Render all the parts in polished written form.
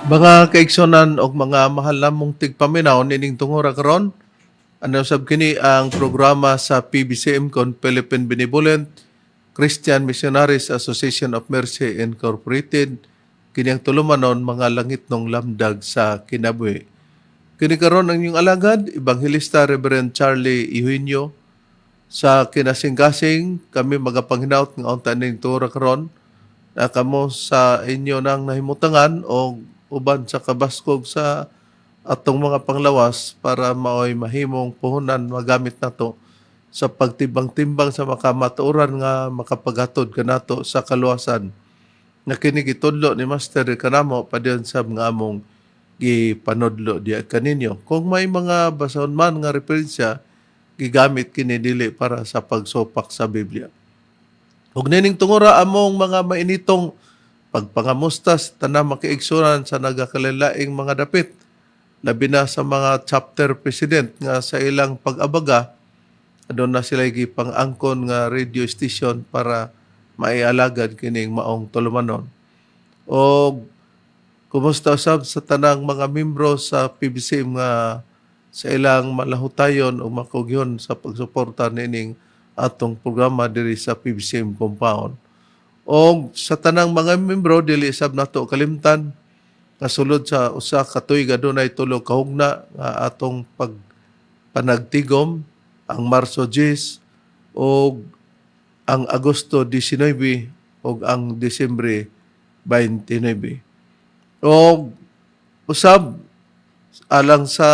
Mga kaigsunan og mga mahal namong tigpaminaw nining tungura karon, ano sab kini ang programa sa PBCM kon Philippine Benevolent Christian Missionaries Association of Mercy Incorporated. Kini ang tulumanon, Mga Langitnong Lamdag sa Kinabuhi. Kini karon ang inyong alagad, Ebanghelista Reverend Charlie Eugenio. Sa kinasing-kasing kami magapanghinaot nga unta ning tungura karon na kamo sa inyo nang nahimutangan o uban sa kabaskog sa atong mga panglawas para maoy mahimong puhunan magamit nato sa pagtimbang-timbang sa makamatuoran nga makapaghatod kanato sa kaluwasan na kini gitudlo ni Master kanamo padayon sa mga among gipanudlo diya kaninyo. Kung may mga basahon man nga referensya, gigamit kini dili para sa pagsupak sa Biblia. Ug nining tungura, among mga mainitong pagpangamusta sa tanang makiigsunan sa nagakalaing mga dapit, labi na sa mga chapter president nga sa ilang pag-abaga aduna sila gipang-angkon nga radio station para maialagad kining maong tulumanon. O kumusta usab sa tanang mga membro sa PBCM nga sa ilang malahutayon o makugyon sa pagsuporta nining atong programa diri sa PBCM compound. O sa tanang mga membro, dili sab nato kalimtan nga sulod sa 1 ka tuig adunay tulo ka hugna nga atong pag panagtigom, ang Marso 10 o ang Agosto 19 o ang Disyembre 29. O usab alang sa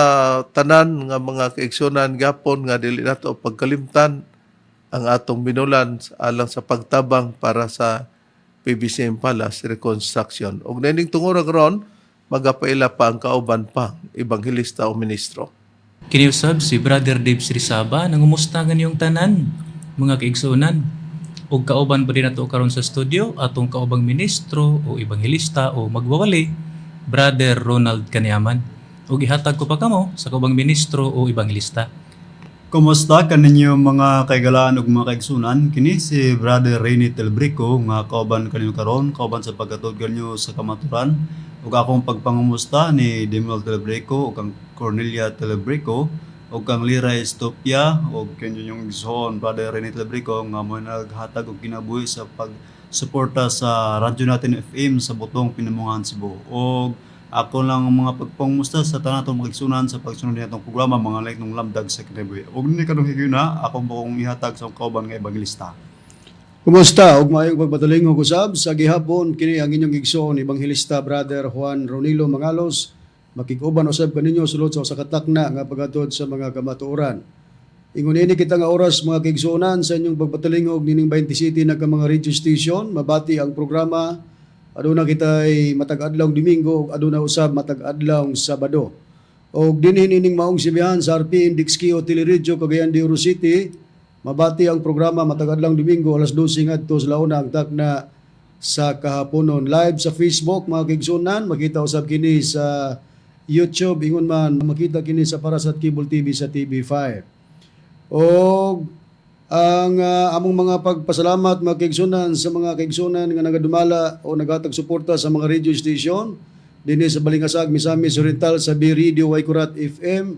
tanan nga mga kaigsunan gapon nga dili nato pagkalimtan ang atong binulan alang sa pagtabang para sa PBCM Palace reconstruction. Og nining tungura karon, magapaila pa ang kauban pang ebanghelista o ministro. Kini usab si Brother Dave Srisaba, nangumusta nga niyong tanan, mga kaigsuonan. Ug kauban pa din nato karon sa studio atong kaubang ministro o ebanghelista o magwawali, Brother Ronald Kanyaman. Ug ihatag ko pa kamo sa kaubang ministro o ebanghelista. Kumusta kaninyo, mga kaigalaan ug mga kaigsunan? Kini si Brother Rainy Telbrico nga kauban kaninyo karon, kauban sa paghatod kanyo sa kamaturan. Ug akong pagpangumusta ni Demuel Telbrico ug ang Cornelia Telbrico ug kang Lira Estopia ug kanyong igsoon Brother Rainy Telbrico nga mo naghatag og kinabuhi sa pagsuporta sa Radyo Natin FM sa Butong, Pinamungahan, Cebu. Og ako lang ang mga pagpangumusta sa tanan atong mga sa pagsunod atong programa, Mga Langitnong Lamdag sa Kinabuhi. Ug ni karong higayuna, ako mong ihatag sa kauban nga ebanghelista. Kumusta ug maayong pagpatalingog usab sa gihapon. Kini ang inyong igsoon, Ebanghelista Brother Juan Ronilo Mangalos, makig-uban usab kaninyo sulod sa usa ka takna nga paghatod sa mga kamatuoran. Ingon ini kita nga oras, mga kaigsuonan, sa inyong pagpatalingog nining 20 City na ka mga radio station, mabati ang programa aduna kitay matag adlaw Domingo ug aduna usab matag adlaw Sabado. Og dinhi nining maong sibihan sa RP Index Kio Teleradyo Cagayan de Oro City, mabati ang programa matag adlaw Domingo, alas 12 ngadto sa 1 ang takna sa kahaponon. Live sa Facebook, mga kaigsuonan, makita usab kini sa YouTube, ingon man makita kini sa Parasat Cable TV sa TV5. Og ang among mga pagpasalamat, mga kaigsunan, sa mga kaigsunan nga nagadumala o naghatag suporta sa mga radio station dinhi sa Balingasag, Misamis Oriental, sa B Radio Waikurat FM,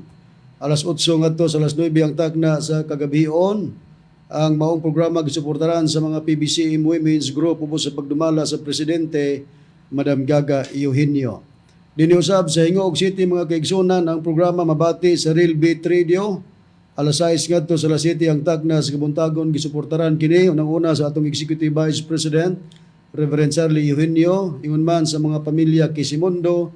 alas 8 ngadto sa alas 9 ang takna sa kagabhion. Ang maong programa gisuportaran sa mga PBCM Women's Group ubos sa pagdumala sa presidente, Madam Gaga Eugenio. Dinhi usab sa Gingoog City, mga kaigsunan, ang programa mabati sa Real Beat Radio alas 6 ngadto sa alas 7 ang tagna sa kabuntagon. Gisuportaran kini unang-una sa atong Executive Vice President, Reverend Charlie Eugenio, ingon man sa mga pamilya Quisimondo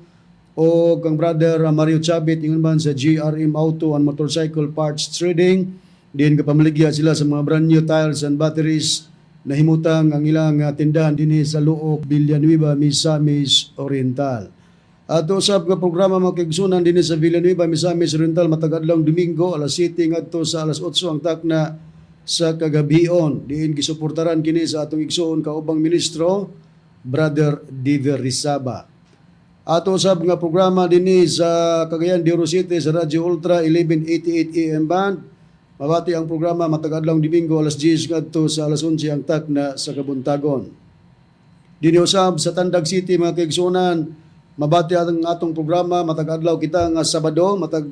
o kang Brother Mario Chabit, ingon man sa GRM Auto and Motorcycle Parts Trading, diin kapamaligya sila sa mga brand new tires and batteries. Nahimutang ang ilang tindahan dinhi sa Looc, Villanueva, Misamis Oriental. At usab nga programa, mga kaigsunan, dinhi sa Villanueva, Misamis Oriental, matag adlaw Domingo, alas 7 ngadto sa alas 8 ang takna sa kagabhion. Diin gisuportaran kini sa atong igsoon kaubang ministro, Brother Diver Rizaba. Ato usab nga programa dinhi sa Cagayan de Oro City sa Radyo Ultra 1188 AM band. Mabati ang programa matag adlaw Domingo, alas 10 ngadto sa alas 11 ang takna sa kabuntagon. Dinhi usab sa Tandag City, mga kaigsunan, Mabati ang atong programa matag adlaw kita nga Sabado matag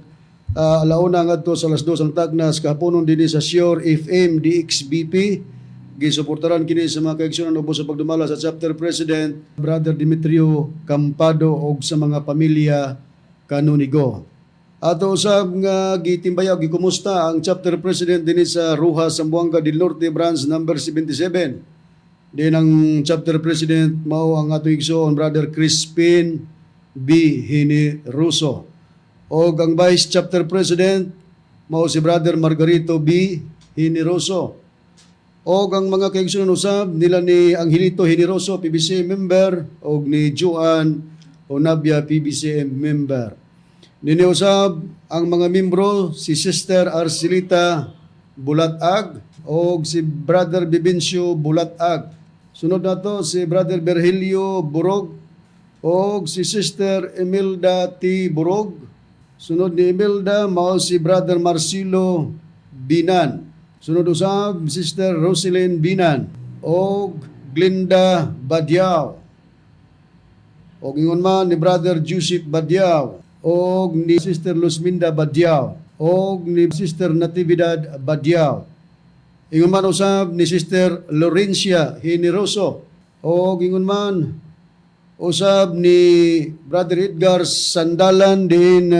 alauna ngadto sa alas 2 ang tagnas kahaponon dinhi sa Sure FM DXBP. Gisuportaran kini sa mga kaigsunan ubos sa pagdumala sa chapter president Brother Demetrio Campado og sa mga pamilya Kanonigo. Ato usab nga gitimbaya og gikumusta ang chapter president dinhi sa Ruha, Zamboanga del Norte branch number 77. Din ang chapter president mao ang atong igsoon Brother Crispin B. Hiniruso. Og ang vice chapter president mao si Brother Margarito B. Hiniroso. Og ang mga kaigsunan usab nila ni Angelito Hiniroso, PBC member, og ni Joan Onabia, PBC member. Nini usab ang mga membro si Sister Arcelita Bulatag og si Brother Bibencio Bulatag. Sunod nato si Brother Virgilio Burog og si Sister Imelda T. Burog. Sunod ni Imelda mao si Brother Marcelo Binan. Sunod usab Sister Roselyn Binan og Glinda Badiao. Og ingon man ni Brother Joseph Badiao og ni Sister Luzminda Badiao og ni Sister Natividad Badiao. Ingon man usab ni Sister Lorencia Generoso og ingon man usab ni Brother Edgar Sandalan din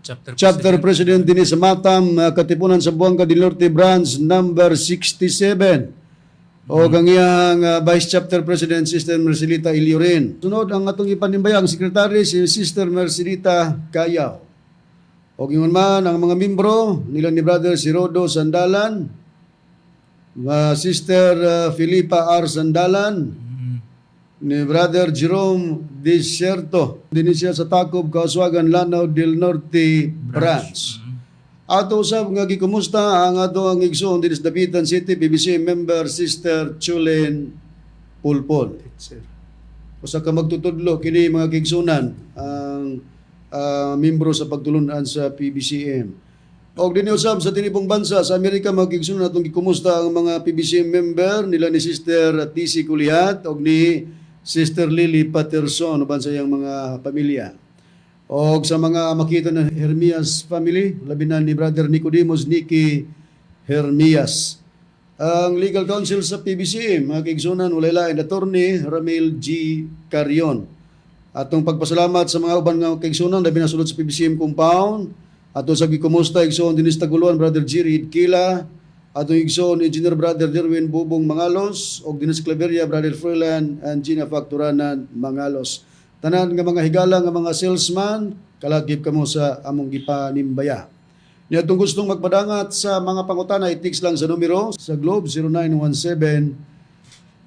Chapter, Chapter President dinhi sa Matam, Katipunan, Zamboanga del Norte Branch number 67. O ang iyang Vice Chapter President Sister Mercelita Iliorin. Sunod ang atong ipanimbaya ang Secretary si Sister Mercelita Cayaw. O ingon man ang mga membro nila ni Brother Sirodo Sandalan, Sister Filipa R. Sandalan, ni Brother Jerome Desierto. Dinhi siya sa Tacob, Kauswagan, Lanao del Norte Branch. Ato usab nga gikumusta ang ato ang igsoon dinhi sa Dapitan City, PBC member Sister Chulen Pulpol. Sir. Usa ka magtutudlo kini mga kaigsunan ang membro sa pagtulunan sa PBCM. Og dinhi usab sa tinibong bansa sa Amerika, mga kaigsunan, atong gikumusta ang mga PBCM member nila ni Sister TC Kulihat og ni Sister Lily Patterson uban sa iyang mga pamilya. Og sa mga makita ng Hermias family, labi na ni Brother Nicodemus Nicky Hermias. Ang legal counsel sa PBCM, mga kaigsunan, walay lain, Attorney Ramil G. Carion. Atong pagpasalamat sa mga uban nga kaigsunan, labi na sulod sa PBCM compound. Ato sa gikumusta igsoon dinis Taguluan, Brother Jerry Hidkila. Atong igsoon Engineer Brother Derwin Bubong Mangalos og dinis Claveria, Brother Freeland and Gina Facturanan Mangalos. Tanan nga mga higala nga mga salesman, kalagip kamo sa among gipanimbaya. Niya atong gustong magpadangat sa mga pangutana, i-text lang sa numero sa Globe 0917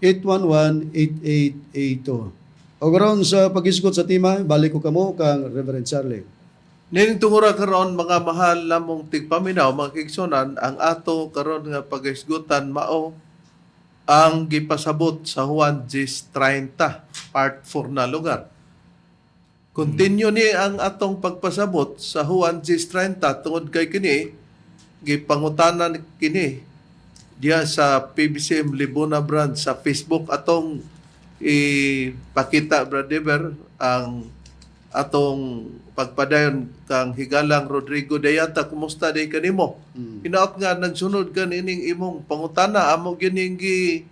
811 8882. O karon sa pag-isgot sa tema, balik ko kamo kang Reverend Charlie. Nining tungura karon, mga mahal namong tigpaminaw, mga kaigsunan, ang ato karon nga pagisgutan mao ang gipasabot sa Juan 10:30, part 4 na lugar. Continue ni ang atong pagpasabot sa Juan 10:30 tungod kay kini gipangutanan kini diya sa PBCM Libona branch sa Facebook. Atong ipakita, Brother, ang atong pagpadayon kang higalang Rodrigo Dayata. Kumusta day kanimo? Hinaot nga nagsunod ka nining imong pangutana, amo gining gi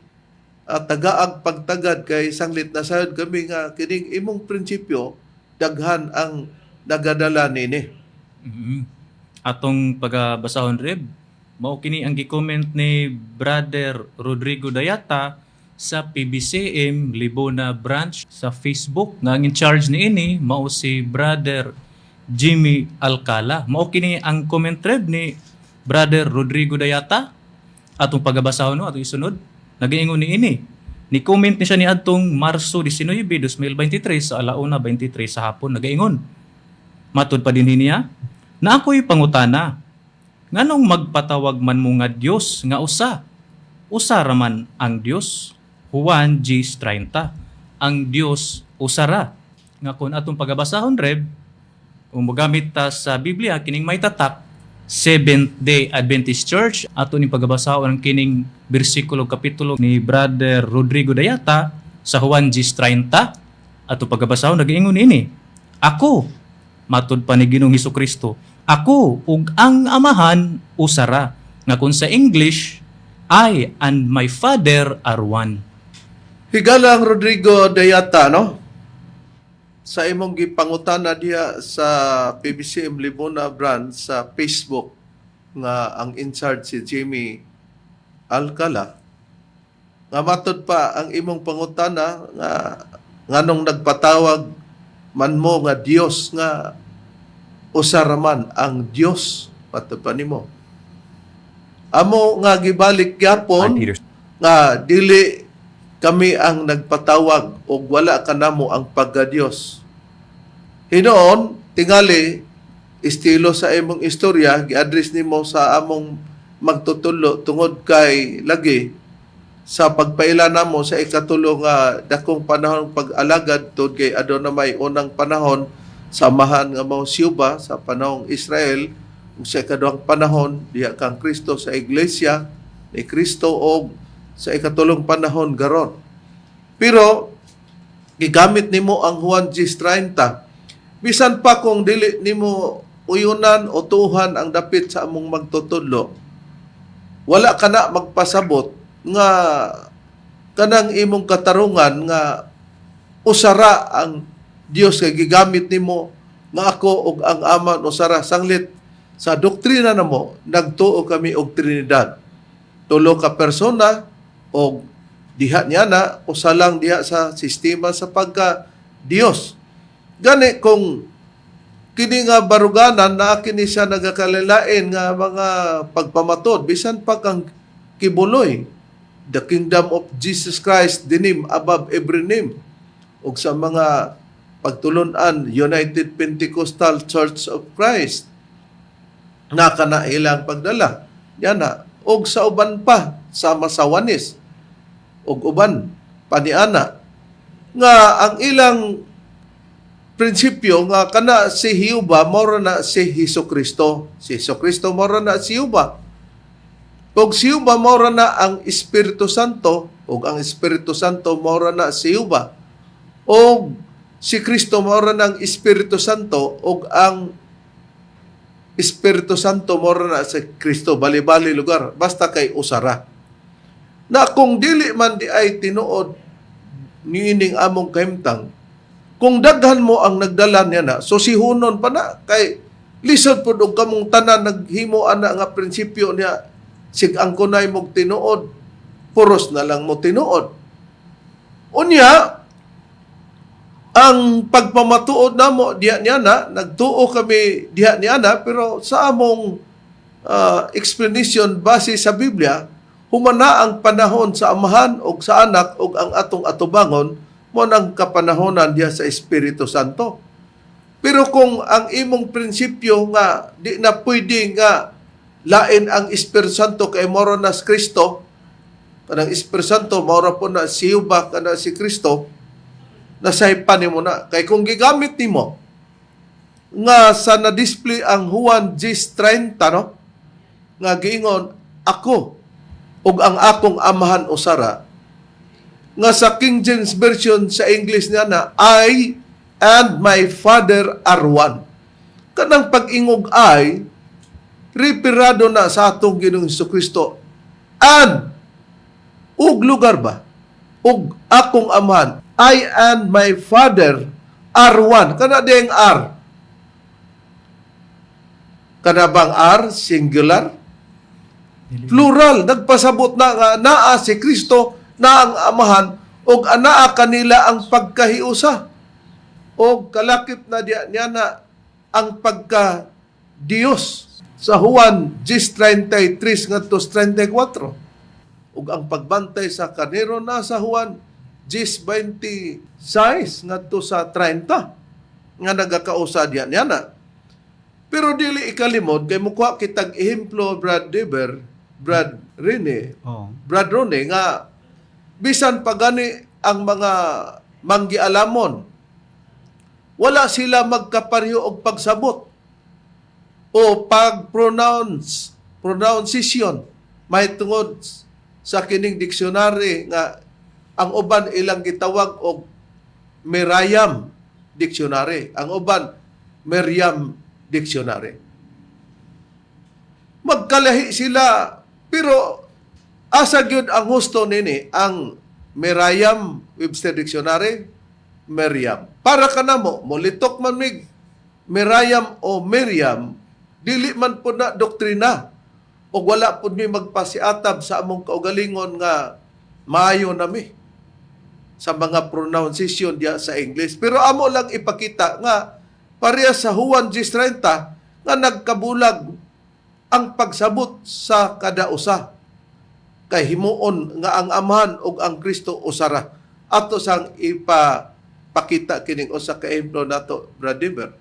tagaag pagtagad kay sanglit na sayod kami nga kining imong prinsipyo daghan ang nagadala nini. Atong pagabasahon, Reb, mao kini ang gi-comment ni Brother Rodrigo Dayata sa PBCM Libona branch sa Facebook nga ang in charge niini mao si Brother Jimmy Alcala. Mao kini ang comment, Reb, ni Brother Rodrigo Dayata. Atong pagabasahon, no, atong isunod. Nagaingon ni ini. Ni comment ni siya ni adtong Marso 19, 2023 sa alauna 23 sa hapon, nagaingon. Matud pa din niya, na ako'y pangutana. Nganong magpatawag man mo nga Dios nga usa? Usa ra man ang Dios. Juan 10:30. Ang Dios usa ra. Nga kung atong pagabasahon, Reb, kung mogamit ta sa Biblia kining may tatak Seventh Day Adventist Church, ato ning pagabasahon ang kining bersikulo, kapitulo ni Brother Rodrigo Dayata sa Juan 10:30. Ato pagabasahon, nag-ingon ini, "Ako," matud pa ni Ginoong Kristo, "ako ug ang Amahan usara," nga kung sa English, "I and my Father are one." Higalang Rodrigo Dayata, no? Sa imong gipangutana diha sa PBCM Libona branch sa Facebook nga ang in charge si Jimmy Alcala, nga matod pa ang imong pangutana nga nganong nagpatawag man mo nga Dios nga usa ra man ang Dios, matod pa nimo. Amo nga gibalik gyapon I'm Peter. nga dili kami ang nagpatawag og wala kanamo ang pagka-Dios. Hinoon, tingali, estilo sa imong istorya, gi-address nimo sa among magtutulo tungod kay lagi sa pagpaila namo sa ikatulo nga dakong panahon pag-alagad, tungod kay aduna may unang panahon sa Amahan nga mao si Jehova sa panahong Israel, ug sa ikaduhang panahon diha kang Kristo sa iglesia ni Kristo, og sa ikatulong panahon garon. Pero gigamit nimo ang Juan 10:30. Bisan pa kung dili nimo uyunan o tuhan ang dapit sa among magtutudlo, wala ka na magpasabot nga kanang imong katarungan nga usara ang Dios kay gigamit nimo nga ako ug ang Ama usara, sanglit sa doktrina namo nagtuo kami og Trinidad, tulo ka persona, og diha niya na usa lang diha sa sistema sa pagka Dios. Gani kung kini nga baruganan na kini siya nagakalilain nga mga pagpamatod, bisan pa kang Quiboloy, the kingdom of Jesus Christ, the name above every name, ug sa mga pagtulunan United Pentecostal Church of Christ na kana ilang pagdala yan na, og sa uban pa sama sa Oneness ug uban paniana nga ang ilang prinsipyo nga kana si Jehova mao na si Hesus Kristo, si Hesus Kristo mao na si Jehova, ug si Jehova mao na ang Espiritu Santo, ug ang Espiritu Santo mao na si Jehova, ug si Kristo mao na ang Espiritu Santo, ug ang Espiritu Santo mao na si Kristo, bali-bali lugar, basta kay usara na. Kung dili man di ay tinuod niining among kahimtang, kung daghan mo ang nagdala niya na, so si Hunon pa na, kay lisod pud og kamong tanan naghimo ana nga prinsipyo niya, sig ang kunay mog tinuod, puros na lang mo tinuod. Unya, ang pagpamatuod namo diha niya na, nagtuo kami diha niya na, pero sa among explanation base sa Biblia, humana ang panahon sa Amahan og sa Anak, og ang atong atubangon mo nang kapanahonan diha sa Espiritu Santo. Pero kung ang imong prinsipyo nga di na pwede nga lain ang Espiritu Santo kay moro na si Kristo, kanang Espiritu Santo mao po na si Jehova kana si Kristo, nasaypan nimo na. Kay kung gigamit nimo nga sa na-display ang Juan 10:30, no, nga giingon ako ug ang akong Amahan usara, nga sa King James Version sa English niya na "I and my Father are one," kanang pag-ingog ay referado na sa atong Ginoong Kristo and ug lugar ba ug akong Amahan. "I and my Father are one." Kana diyang R, kana bang R singular, plural? Nagpasabot na nga naa si Kristo na ang Amahan ug anaa kanila ang pagkahiusa og kalakip na diya niya na ang pagka Dios sa Juan 10:33 ngadto 34, ug ang pagbantay sa karnero na sa Juan 10:26 ngadto sa 30 nga nagakausa diya niya na. Pero dili ikalimod kay mukuha kitag ehemplo, Brad Deber, Brad Rene, Brad Rone, nga bisan pa gani ang mga manggialamon, wala sila magkapareho og pagsabot o pag-pronounce, pronunciation mahitungod sa kining dictionary nga ang uban ilang gitawag og Merayam Dictionary, ang uban Merriam Dictionary. Magkalahi sila, pero asa gyud ang husto nini, ang Merayam Webster Dictionary, Merriam? Para kanamo, molitok man mig Merayam o Miriam, dili man po na doktrina o wala po mi magpasiatab sa among kaugalingon nga maayo nami sa mga pronunciation diya sa English. Pero amo lang ipakita nga pareha sa Juan 10:30 nga nagkabulag ang pagsabot sa kada usa kay himuon nga ang Amahan ug ang Kristo usara. Ato sang ipapakita kining usa ka ehemplo nato, Brother.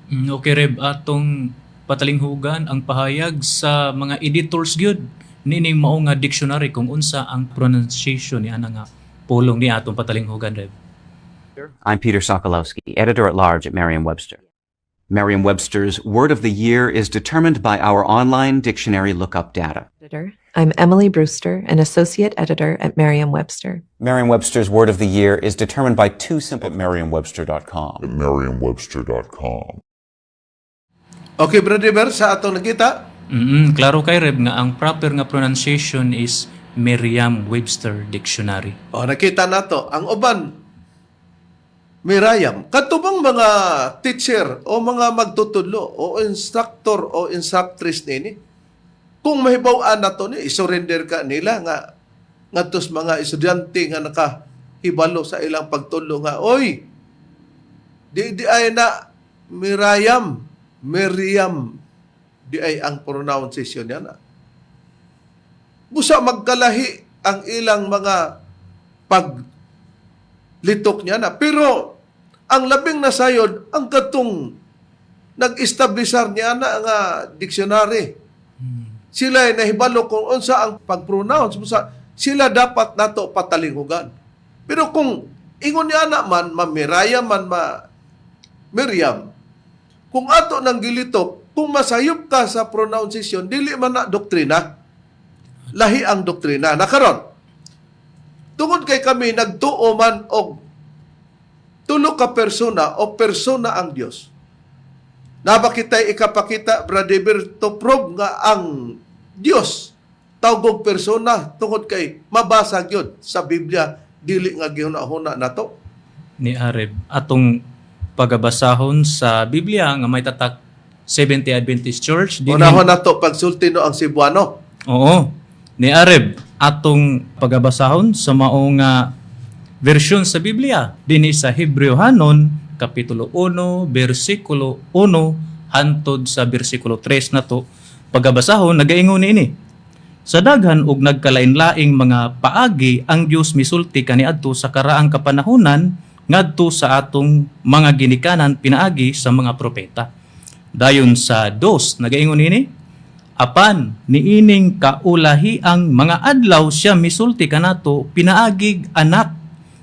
Okay, Reb, atong patalinghugan ang pahayag sa mga editors gyud nining mao nga dictionary kung unsa ang pronunciation ni ana nga pulong ni atong patalinghugan, Reb. I'm Peter Sokolowski, editor at large at Merriam-Webster. Merriam-Webster's Word of the Year is determined by our online dictionary lookup data. Editor. I'm Emily Brewster, an associate editor at Merriam-Webster. Merriam-Webster's Word of the Year is determined by two simple At merriam-webster.com. At merriam-webster.com. Okay, Brother, sa atong nakita, Klaro kay, Reb, nga ang proper nga pronunciation is Merriam-Webster Dictionary. O, nakita nato ang uban Mirayam. Kadto bang mga teacher o mga magtutudlo o instructor o instructress nini, kung mahibaw-an nato ni, isurrender ka nila nga ngadto sa mga estudyante nga nakahibalo sa ilang pagtudlo nga, "Oy, di di ay na Mirayam, Miriam di ay ang pronunciation niya na." Busa magkalahi ang ilang mga paglitok niya na. Pero ang labing nasayod, ang katong nag-establisar niya na nga dictionary. Sila ay nahibalo kung unsa ang pag-pronounce. Busa sila dapat nato patalinghugan. Pero kung ingon niya na man, ma-Miraya man, ma Miriam, kung ato nang gilitok, kung masayop ka sa pronunciation, dili man na doktrina. Lahi ang doktrina. Nakaron, tungod kay kami nagtuo man og tulo ka persona o persona ang Dios. Naba kita'y ikapakita, Brother, to prove nga ang Dios tawgog persona tungod kay mabasa gyud sa Biblia, dili nga gihuna-huna nato. Ni Areb atong pagabasahon sa Biblia nga may tatak Seventh-day Adventist Church dinhi. Unahon nato pagsulti no ang Cebuano. Oo. Ni Areb atong pagabasahon sa mao nga version sa Biblia dinhi sa Hebreohanon kapitulo 1 bersikulo 1 hantod sa bersikulo 3 nato pagabasahon. Nagaingon niini: "Sa daghan og nagkalain-laing mga paagi ang Dios misulti kaniadto sa karaang kapanahunan ngadto sa atong mga ginikanan pinaagi sa mga propeta." Dayon sa 2, nagaingon niini: "Apan niining kaulahiang mga adlaw siya misulti kanato pinaagig Anak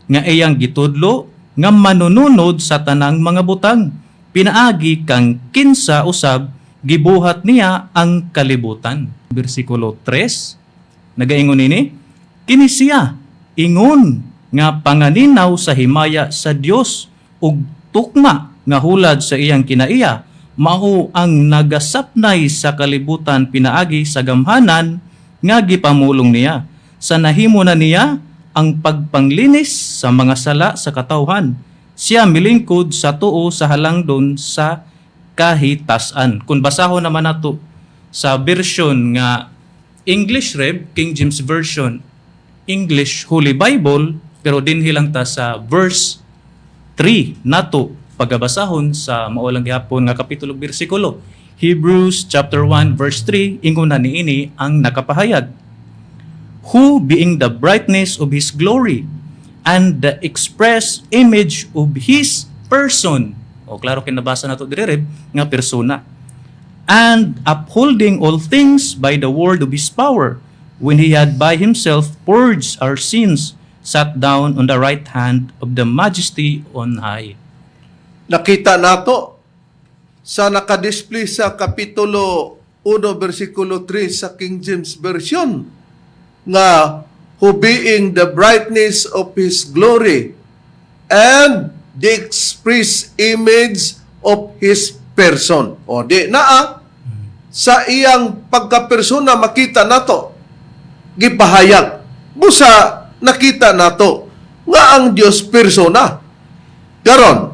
nga iyang gitudlo nga manununod sa tanang mga butang, pinaagi kang kinsa usab gibuhat niya ang kalibutan." Bersikulo 3, nagaingon nini: "Kini siya ingon nga panganinaw sa himaya sa Dios ug tukma nga hulad sa iyang kinaiya, mao ang nagasapnay sa kalibutan pinaagi sa gamhanan nga gipamulong niya. Sa nahimo na niya ang pagpanglinis sa mga sala sa katawhan, siya milingkod sa tuo sa halangdon sa kahitasan." Kung basahon naman nato sa version nga English, Reb, King James Version, English Holy Bible, pero dinhi lang ta sa verse 3 nato pagabasahon sa mao lang gihapon nga kapitulo ug bersikulo. Hebrews chapter 1 verse 3, ingon na niini ang nakapahayag: "Who being the brightness of his glory and the express image of his person." O klaro kay nabasa nato diri, Reb, nga persona. "And upholding all things by the word of his power, when he had by himself purged our sins, sat down on the right hand of the Majesty on high." Nakita nato sa nakadisplay sa kapitulo 1 bersikulo 3 sa King James Version nga "who being the brightness of his glory" and the express image of His person. O di naa sa iyang pagkapersona makita nato gipahayag. Busa nakita nato nga ang Dios persona. Karon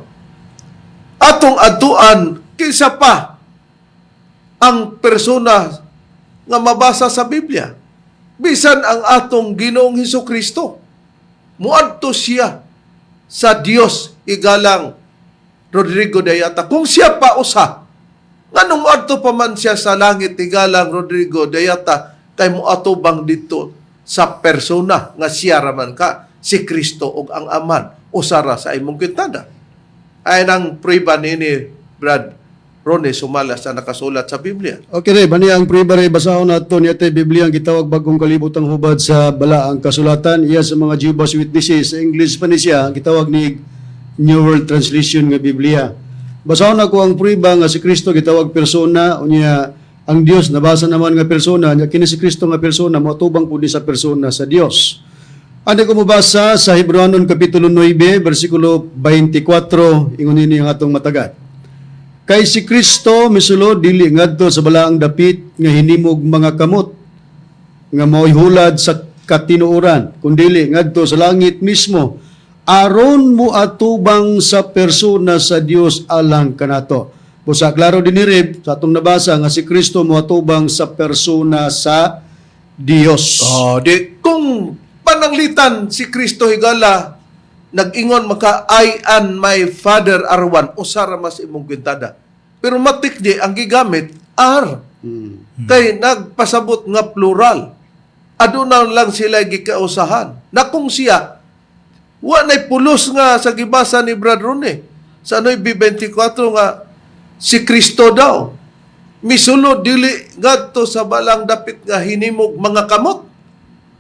atong adtuan kinsa pa ang persona nga mabasa sa Biblia. Bisan ang atong Ginoong Hesus Kristo. Muadto siya sa Dios, igalang Rodrigo Dayata. Kung siya pa usa, nganong muadto pa man siya sa langit, igalang Rodrigo Dayata, kay muatubang dito sa persona nga siya raman ka, si Kristo ug ang Aman, usara sa imong kwintada. Ay nang prueba nini, Brad Ronnie, sumala sa nakasulat sa Biblia. Okay re, bani ang prueba re basahon nato niya tay Biblia ang gitawag Bagong Kalibotang Hubad sa Balaang Kasulatan iya sa mga Jehovah's Witnesses. Sa English pa ni siya, ang gitawag ni New World Translation nga Biblia. Basahon nako ang prueba nga si Kristo gitawag persona, unya ang Dios nabasa naman nga persona, nya kini si Kristo nga persona moatubang pud ni sa persona sa Dios. Ano ko mabasa sa Hebreoanon Kapitulo 9, versikulo 24, ingon nini ang atong matagad. Kay si Kristo misulod dili ngadto sa balaang dapit nga hinimog mga kamot nga mao'y hulad sa katinuoran, kundili ngadto sa langit mismo aron moatubang sa persona sa Dios alang kanato. Busa klaro diniri sa atong nabasa nga si Kristo moatubang sa persona sa Dios. Oh, di kung pananglitan si Kristo, higala, nag-ingon maka "I and my Father are one," usara mas imong kwintada. Pero matik di ang gigamit are. Kay nagpasabot nga plural. Aduna lang sila gikausahan. Na kung siya wa nay pulos nga sa gibasa ni Brad Rone sa 9:24 nga si Kristo daw misulod dili ngadto sa balang dapit nga hinimog mga kamot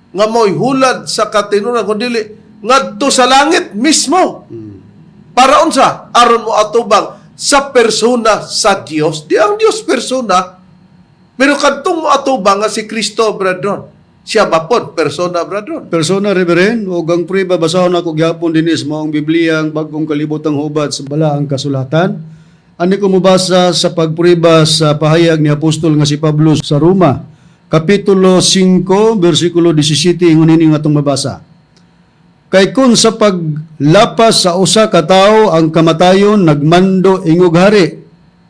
nga mo'y hulad sa katinuran, kundi ngadto sa langit mismo. Para unsa? Aron mo atubang sa persona sa Dios. Di ang Dios persona. Pero kadtong mo atubang nga si Kristo, brethren. Siya ba pod persona, brethren? Persona, Reverend, ug ang prueba basahon ako gyapon dinis maong Biblia ang Bagong Kalibotang Hubad sa Balaang Kasulatan. Ani ko mobasa sa pagprueba sa pahayag ni apostol nga si Pablo sa Roma, Kapitulo 5, bersikulo 17, ingon ini nga atong mabasa. Kay kung sa paglapas sa usa ka tawo ang kamatayon nagmando ingog hari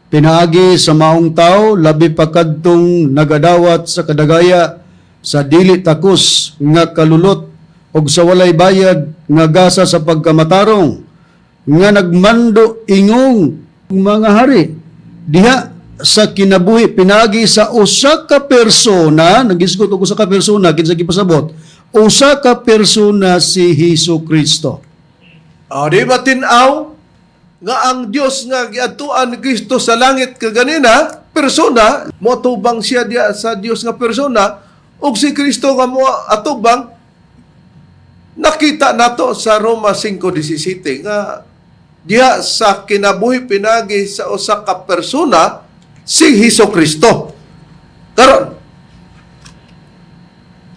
pinaagi sa maong tao, labi pa kadtong nagadawat sa kadagaya sa dili takos nga kalulot og sa walay bayad nga gasa sa pagkamatarong nga nagmando ingong mga hari diha sa kinabuhi pinaagi sa usa ka persona. Nagisgot og usa ka persona, kinsa gipasabot usa ka persona? Si Hesus Kristo. O, di ba tinaw nga ang Dios nga giadtuan ni Kristo sa langit kaganina, persona, moatubang siya diya sa Dios nga persona, ug si Kristo nga mo atubang nakita nato sa Roma 5:17 nga diha sa kinabuhi pinagi sa usa ka persona, si Hesus Kristo. Karon,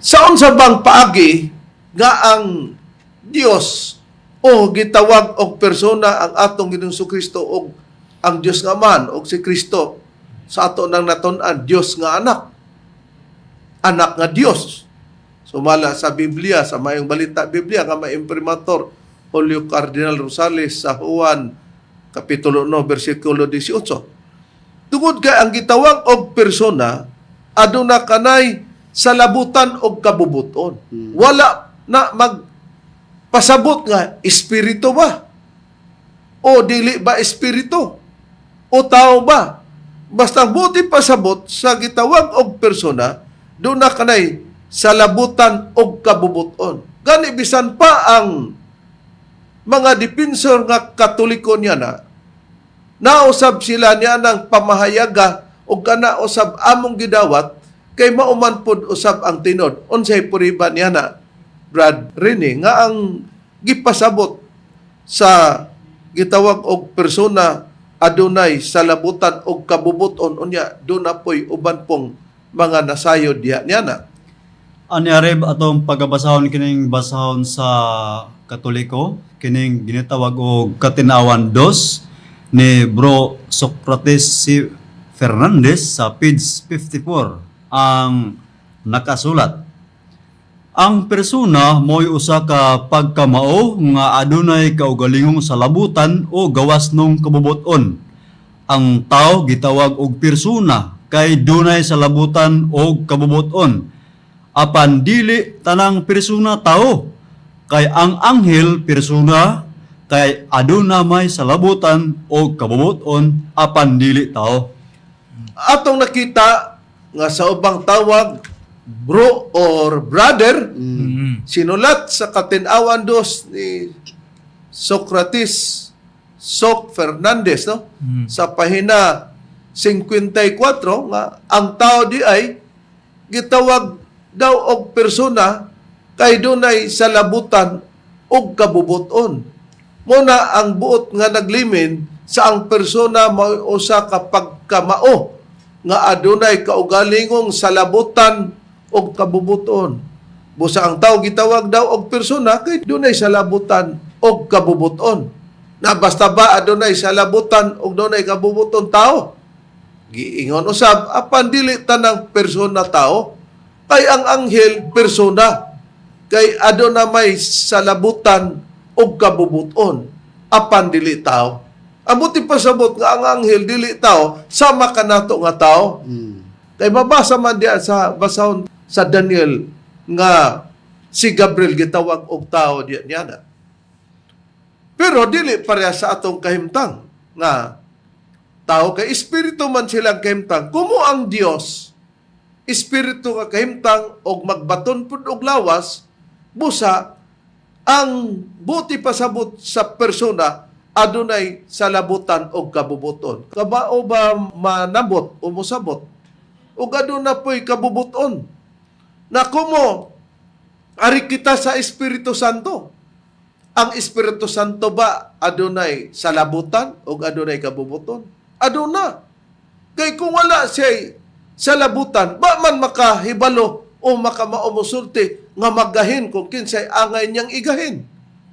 sa unsa bang paagi nga ang Dios o gitawag og persona ang atong Ginoong Kristo og ang Dios nga Amahan, og si Kristo sa ato nang natun-an Dios nga Anak, Anak nga Dios sumala sa Biblia, sa Maayong Balita Biblia nga may imprimatur Julio Cardinal Rosales, sa Juan Kapitulo 9 bersikulo 18? Tungod kay ang gitawag og persona aduna kanay salabutan og kabubuton. Wala na mag pasabot nga espiritu ba o dili ba espiritu o tao ba. Basta ang buti pasabot sa gitawag og persona, duna kanay salabutan og kabubuton. Gani bisan pa ang mga depensor nga Katoliko niya na nausab sila niya ng pamahayaga o kana usab among gidawat kay mauman pod usab ang tinod. Unsay puriba niya na, Brad Rene, nga ang gipasabot sa gitawag og persona adunay salabutan og kabubuton, unya duna poy uban pong mga nasayod diha niya na? Ani, Reb, atong pagabasahon kining basahon sa Katoliko, kining ginatawag og Katinawan Dos ni Bro Socrates C. Fernandez sa page 54 ang nakasulat. Ang persona mo'y usa ka pagkamao nga adunay kaugalingong salabutan o gawas nung kabubuton. Ang tao gitawag og persona kay dunay salabutan og kabubuton. Apan dili tanang persona tao, kay ang anghel persona kay aduna may salabutan og kabubuton apan dili tao. Atong nakita nga sa ubang tawag bro or brother, sinulat sa Katinawan Dos ni Socrates Soc Fernandez, no, sa pahina 54, nga ang tao di ay gitawag daw og persona kay dunay salabutan og kabubuton. Muna ang buot nga naglimin sa ang persona mao usa ka pagkamao nga adunay kaugalingong salabutan og kabubuton. Busa ang tao gitawag daw og persona kay dunay salabutan og kabubuton. Na basta ba adunay salabutan og dunay kabubuton tao? Giingon usab, apan dili tanang persona tao, kay ang anghel persona kay aduna may salabutan og kabubuton apan dili tao. Abuti pasabot nga ang anghel dili tao sama kanato nga tao. Kay mabasa man diya sa basahon sa Daniel nga si Gabriel gitawag og tao diya niya na. Pero dili pareha sa atong kahimtang nga tao, kay espiritu man silang kahimtang. Kumo ang Dios espiritu nga kahimtang og magbaton pud og lawas, busa ang buti pasabot sa persona adunay salabutan og kabubuton. Kabao ba manabot o mosabot ug aduna po'y kabubuton? Na kumo ari kita sa Espiritu Santo, ang Espiritu Santo ba adunay salabutan o adunay kabubuton? Aduna. Kay kung wala siya salabutan, ba man makahibalo o makamaumosulti nga magahin kung kinsay angay niyang igahin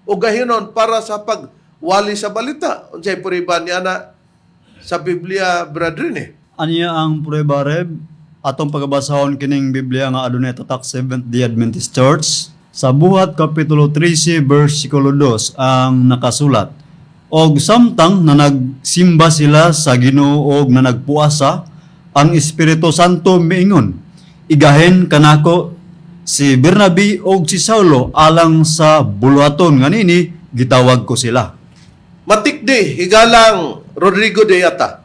o gahinon para sa pagwali sa balita? Unsay puriba niya na sa Biblia, brethren eh? Aniya ang prueba, Reb, atong pagabasahon kining Biblia nga adunay tatak Seventh Day Adventist Church sa Buhat kapitulo 13 bersikulo 2 ang nakasulat. Og samtang na nagsimba sila sa Ginoo og na nagpuasa, ang Espiritu Santo miingon, "Igahin kanako si Bernabe og si Saulo alang sa buluhaton nga nini gitawag ko sila." Matikdi, higalang Rodrigo de Yata.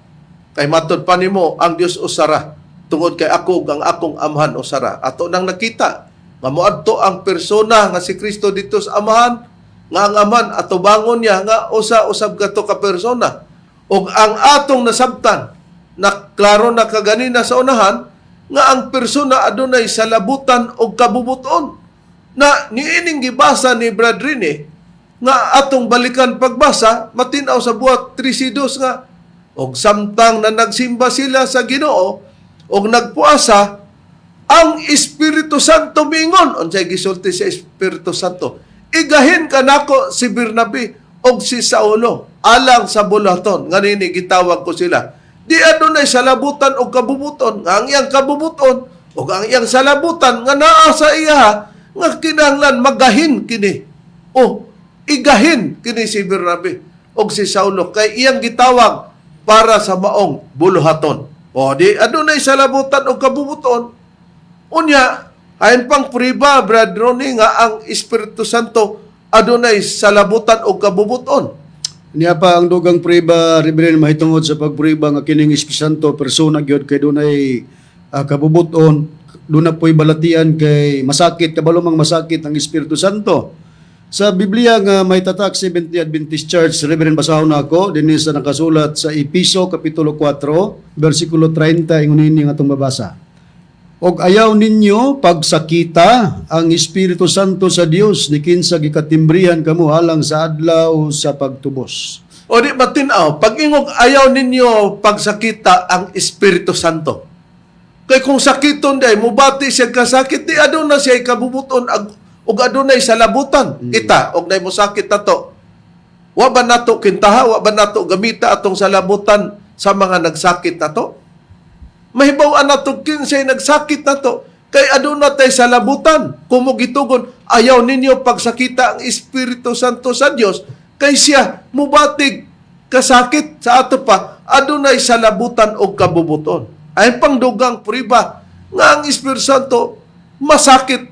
Kay matod pa nimo ang Dios usara tungod kay ako ug ang akong Amahan usara. Ato nang nakita nga moadto ang persona nga si Kristo dito sa Amahan, nga ang Amahan atubangon niya nga usa usab kato ka persona. Ug ang atong nasabtan na klaro na kaganina sa unahan nga ang persona adunay salabutan og kabubuton. Na niining gibasa ni Brad Rene nga atong balikan pagbasa, matinaw sa Buhat 3:2 nga og samtang na nagsimba sila sa Ginoo og nagpuasa, ang Espiritu Santo mingon. Unsay gisulti sa Espiritu Santo? "Igahin kanako si Bernabe og si Saulo alang sa buluhaton nga nini gitawag ko sila." Di adunay salabutan og kabubuton nga ang iyang kabubuton og ang iyang salabutan nga naa sa iya nga kinahanglan magahin kini o igahin kini si Bernabe og si Saulo kay iyang gitawag para sa maong buluhaton. O di adunay salabutan og kabubuton. Unya, ayon pang priba, Brad Ronnie, nga ang Espiritu Santo adunay salabutan og kabubuton. Niya pa ang dugang prueba, Reverend, mahitungod sa pagprueba nga kining Espiritu Santo persona gyud kay dunay kabubuton, duna po'y balatian kay masakit, kabalo mang masakit ang Espiritu Santo. Sa Biblia nga may tatak Seventh Adventist Church, Reverend, basahon na ako dinhi sa nakasulat sa Episo kapitulo 4 bersikulo 30, ingon ini nga atong mabasa. "Og ayaw ninyo pagsakita ang Espiritu Santo sa Dios ni kinsa gikatimbrihan kamo alang sa adlaw sa pagtubos." O di matinaw, pag ingog ayaw ninyo pagsakita ang Espiritu Santo. Kay kung sakiton day, mubati siya kasakit, di aduna siya kabubuton ug adunay salabutan. Kita, og nay mosakit nato. Wa ba nato kintaha, wa ba nato gamita atong salabutan sa mga nagsakit nato? Mahibaw-an nato kinsay nagsakit nato. Kay aduna tay salabutan. Kung mo gitugon, ayaw ninyo pagsakita ang Espiritu Santo sa Dios kay siya mubatig kasakit sa ato pa, adunay salabutan og kabubuton. Ay pangdugang priba nga ang Espiritu Santo masakit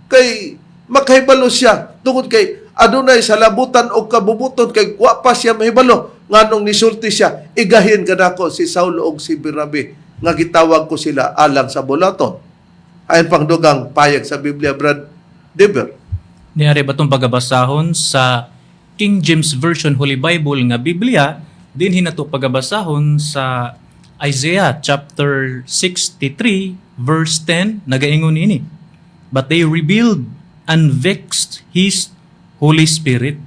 kay makahibalo siya tungod kay adunay salabutan og kabubuton, kay wa pa siya mahibalo nganong nisulti siya, "Igahin kanako si Saulo og si Bernabe nga gitawag ko sila alang sa bulaton." Ayon pang dugang payag sa Biblia, Brad Deber. Niari ba itong pagabasahon sa King James Version Holy Bible nga Biblia, dinhi nato pagabasahon sa Isaiah chapter 63 verse 10, nagaingon ini: "But they rebelled and vexed his Holy Spirit.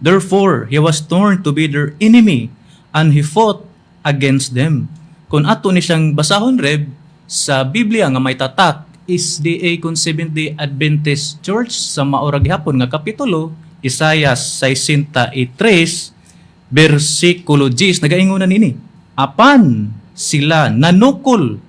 Therefore he was torn to be their enemy and he fought against them." Kung ato ni siyang basahon, Reb, sa Biblia nga may tatak SDA kun Seventh-day Adventist Church sa maura gihapon nga kapitulo, Isaiah 63 bersikulo 10, nagaingon na nini: "Apan sila nanukol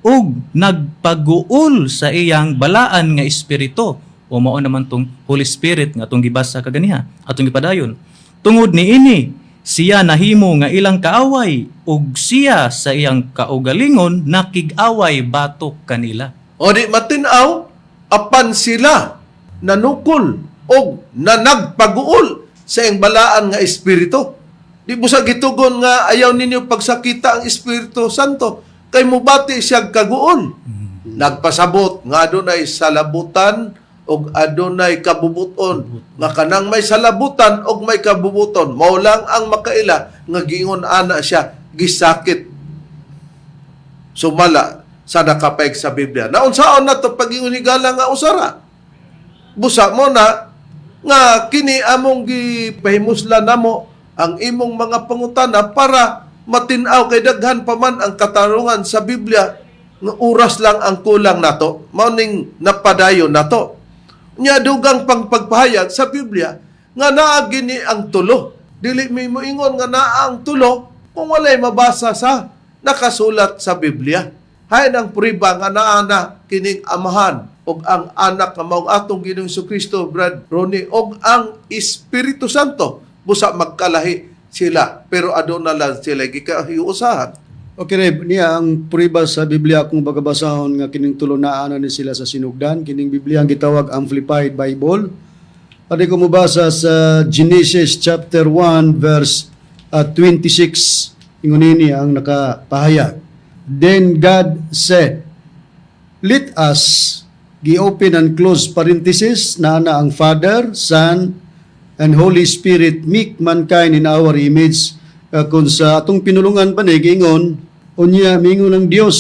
ug nagpaguol sa iyang balaan nga espiritu," o mao naman tong Holy Spirit nga atong gibasa kaganiha, atong gipadayon. "Tungod niini siya nahimo nga ilang kaaway ug siya sa iyang kaugalingon nakig-away batok kanila." O di matinaw, apan sila nanukol og nanagpaguol sa iyang balaan nga espiritu. Di mo sa gitugon nga ayaw ninyo pagsakita ang Espiritu Santo kay mubati siya kaguol. Nagpasabot nga adunay salabutan og adunay kabubuton, nga kanang may salabutan og may kabubuton mao lang ang makaila nga giingon ana siya gisakit sumala sa nakapeg sa Biblia. Naunsaon na to pag-ingon higala nga usara? Busa mo na nga kini among gipahimuslan namo ang imong mga pangutana para matin-aw kay daghan pa man ang katarungan sa Biblia nga oras lang ang kulang nato. Mao ning napadayon nato. Nya dugang pang pagpahayag sa Biblia nga naa gini ang tulo. Dili mi moingon nga naa ang tulo kung walay mabasa sa nakasulat sa Biblia. Hain ang priba nga naa na kining Amahan ug ang Anak nga mao atong Ginoong Kristo, Brad Ronnie, ug ang Espiritu Santo. Busa magkalahi sila pero aduna lang sila gikahiusahan. Okay, Reb, niya ang prueba sa Biblia kung bagabasahon nga kining tulo naa na ni sila sa sinugdan. Kining Biblia ang gitawag Amplified Bible. Pwede ko mobasa sa Genesis chapter 1 verse 26. Ingon ini ang nakapahayag. "Then God said, 'Let us,' gi-open and close parenthesis, na na ang Father, Son, and Holy Spirit, 'make mankind in our image.'" Kung sa atong pinulungan pa ni giingon, "Unya mingon ng Dios,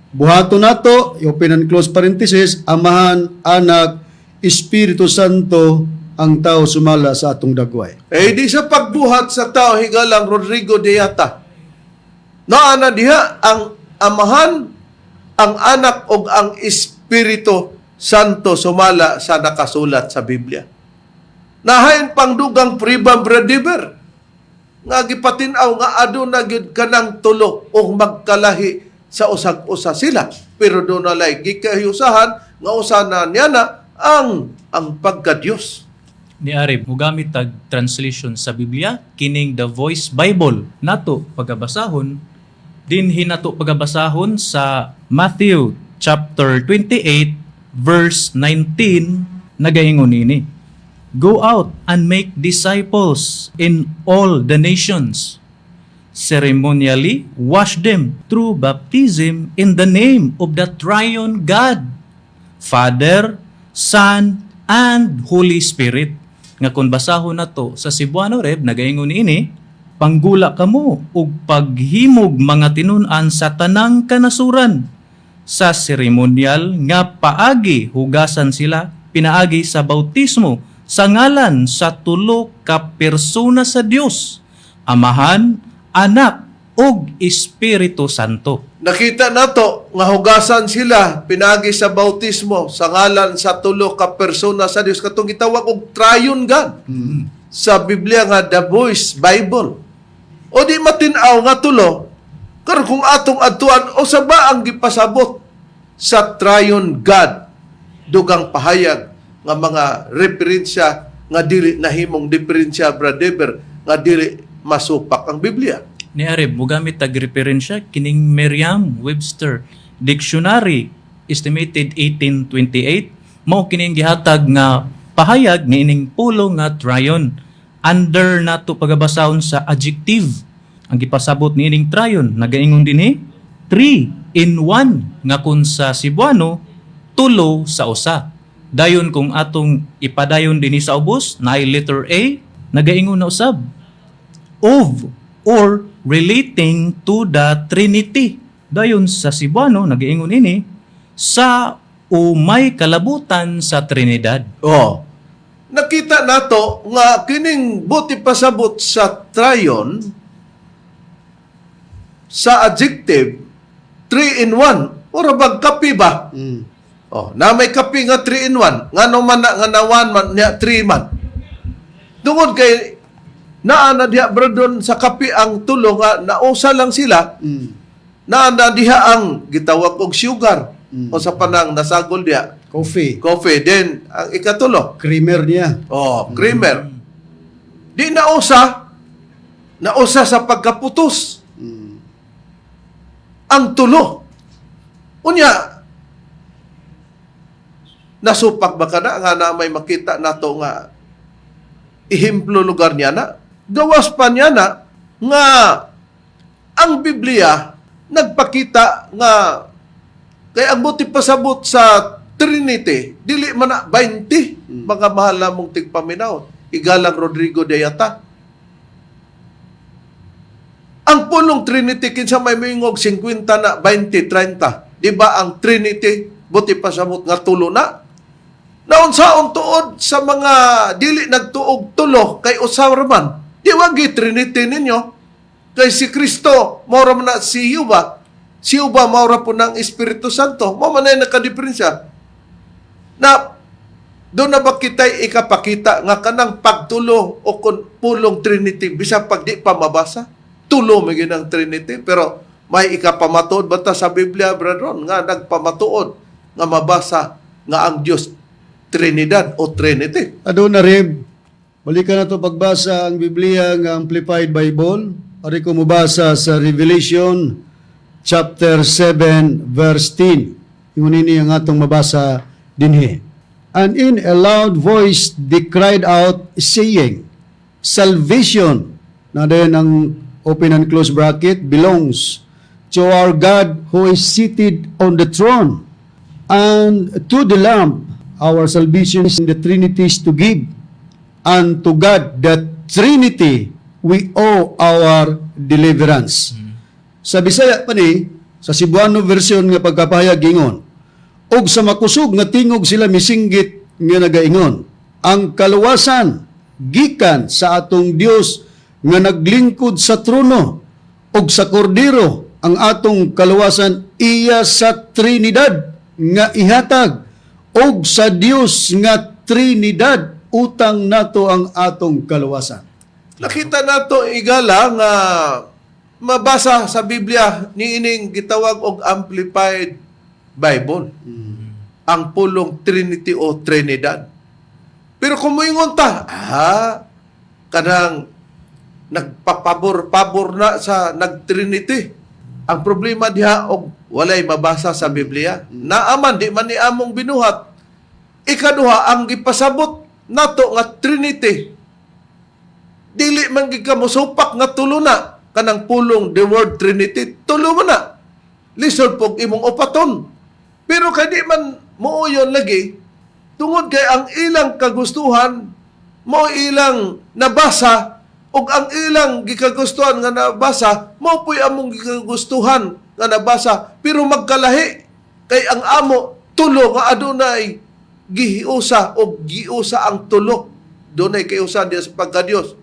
buhaton nato," open and close parenthesis, Amahan, Anak, Espiritu Santo, ang tao sumala sa atong dagway. Eh di sa pagbuhat sa tao, higalang Rodrigo Deyata. Naa na diha ang Amahan, ang Anak ug ang Espiritu Santo sumala sa nakasulat sa Biblia. Nahain pang dugang pribang bradiber nga gipatin-aw nga aduna gyud kanang tulo ug magkalahi sa usag-usa sila, pero dunay gikahiusahan nga usa na niya na ang pagka-Dios. Ni Arib, mugamit tag translation sa Biblia, kining The Voice Bible. Nato pagabasahon, dinhi nato pagabasahon sa Matthew chapter 28 verse 19, nagaingon ini: "Go out and make disciples in all the nations. Ceremonially wash them through baptism in the name of the triune God, Father, Son, and Holy Spirit." Nga kung basahon nato sa Cebuano, Reb, nagaingon ini: "Panggula kamo ug paghimog mga tinun-an sa tanang kanasuran. Sa seremonyal nga paagi hugasan sila pinaagi sa bautismo sa ngalan sa tulo ka persona sa Dios, Amahan, Anak ug Espiritu Santo." ug Espiritu Santo. Nakita nato nga hugasan sila pinagi sa bautismo sa ngalan sa tulo ka persona sa Dios, katong gitawag og Triune God sa Biblia nga The Voice Bible. O di matin-aw nga tulo, karon kung atong adtuan, o sa ba ang gipasabot sa Triune God, dugang pahayag nga mga referensya nga dili nahimong diferensya, brother, nga dili masupak ang Biblia. Ni Areb, mogamit tag referensya kining Merriam-Webster Dictionary, estimated 1828, mao kining gihatag nga pahayag niining pulong nga triune. Under nato pagabasahon sa adjective ang gipasabot niining triune, nagaingon dinhi three in one, nga kun sa Cebuano, tulo sa usa. Dayon kung atong ipadayon dinhi sa ubos, naay letter A, nagaingon na usab of or relating to the Trinity. Dayon sa Cebuano, nagaingon ini sa o may kalabutan sa Trinidad. Oh. Nakita nato nga kining buti pasabot sa triune sa adjective, 3 in 1. Ora bag kape ba? Oh, na may kape nga 3 in 1. Ngano man na nga na 1 man nya 3 man? Tungod kay naa na diha, brodon, sa kape ang tulo nga nausa lang sila. Naa na diha ang gitawag og sugar o sa panang nasagol diha. Coffee. Coffee then ang ikatulo. Creamer niya. Oh, creamer. Di nausa, nausa sa pagkaputos. Ang tulo. Unya, nasupak ba ka na nga na may makita nato nga ihemplo lugar niya na? Gawas pa niya na nga ang Biblia nagpakita nga kay ang buti pasabot sa Trinity, dili man na 20, mga mahal namong tigpaminaw. Igalang Rodrigo de Yata. Ang pulong Trinity, kinsa may moingog 50 na, 20, 30. Di ba ang Trinity buti pasabot nga tulo na? Naunsaon tuod sa mga dili nagtuog tulo kay usa ra man? Di wagi Trinity ninyo. Kay si Kristo, mao ra man na si Yuba. Si Yuba mao ra po ng Espiritu Santo. Mao man ay nakadiferensya. Na doon na ba kita'y ikapakita nga kanang pagtulo o kun pulong Trinity bisa pag di pa mabasa, tulo may ginang Trinity, pero may ikapamatuod ba ta sa Biblia, brethren, nga nagpamatuod nga mabasa nga ang Dios Trinidad o Trinity? Aduna rin, balikan na to pagbasa ang Biblia nga Amplified Bible. Ari ko mobasa sa Revelation chapter 7 verse 10. Ingon ini ang atong mabasa dinhi. "And in a loud voice they cried out, saying, 'Salvation,'" na din ang open and close bracket, "belongs to our God who is seated on the throne and to the Lamb. Our salvation is in the Trinities to give. And to God, the Trinity, we owe our deliverance.'" Sa Bisaya pa ni, sa Cebuano version nga pagkapahayag ingon, "Og sa makusog nga tingog sila misinggit nga nagaingon, 'Ang kaluwasan gikan sa atong Dios nga naglingkod sa trono ug sa Kordero. Ang atong kaluwasan iya sa Trinidad nga ihatag, ug sa Dios nga Trinidad utang nato ang atong kaluwasan.'" Nakita nato, igala, nga mabasa sa Biblia niining gitawag og Amplified Bible ang pulong Trinity o Trinidad. Pero kung moingon ta, kanang nagpapabor-pabor na sa nag-Trinity. Ang problema diha og walay mabasa sa Biblia. Naaman di man ni among binuhat. Ikaduha, ang gipasabot nato nga Trinity, dili man gid ka mosupak nga tulo na kanang pulong the word Trinity, tulo man na. Lisod pog imong upaton. Pero kay di man muuyon lagi tungod kay ang ilang kagustuhan mao ilang nabasa, ug ang ilang gikagustuhan nga nabasa mao po'y among gikagustuhan nga nabasa, pero magkalahi kay ang amo tulo nga adunay gihiusa o giusa ang tulo, dunay kayusa diya sa pagkadiyos,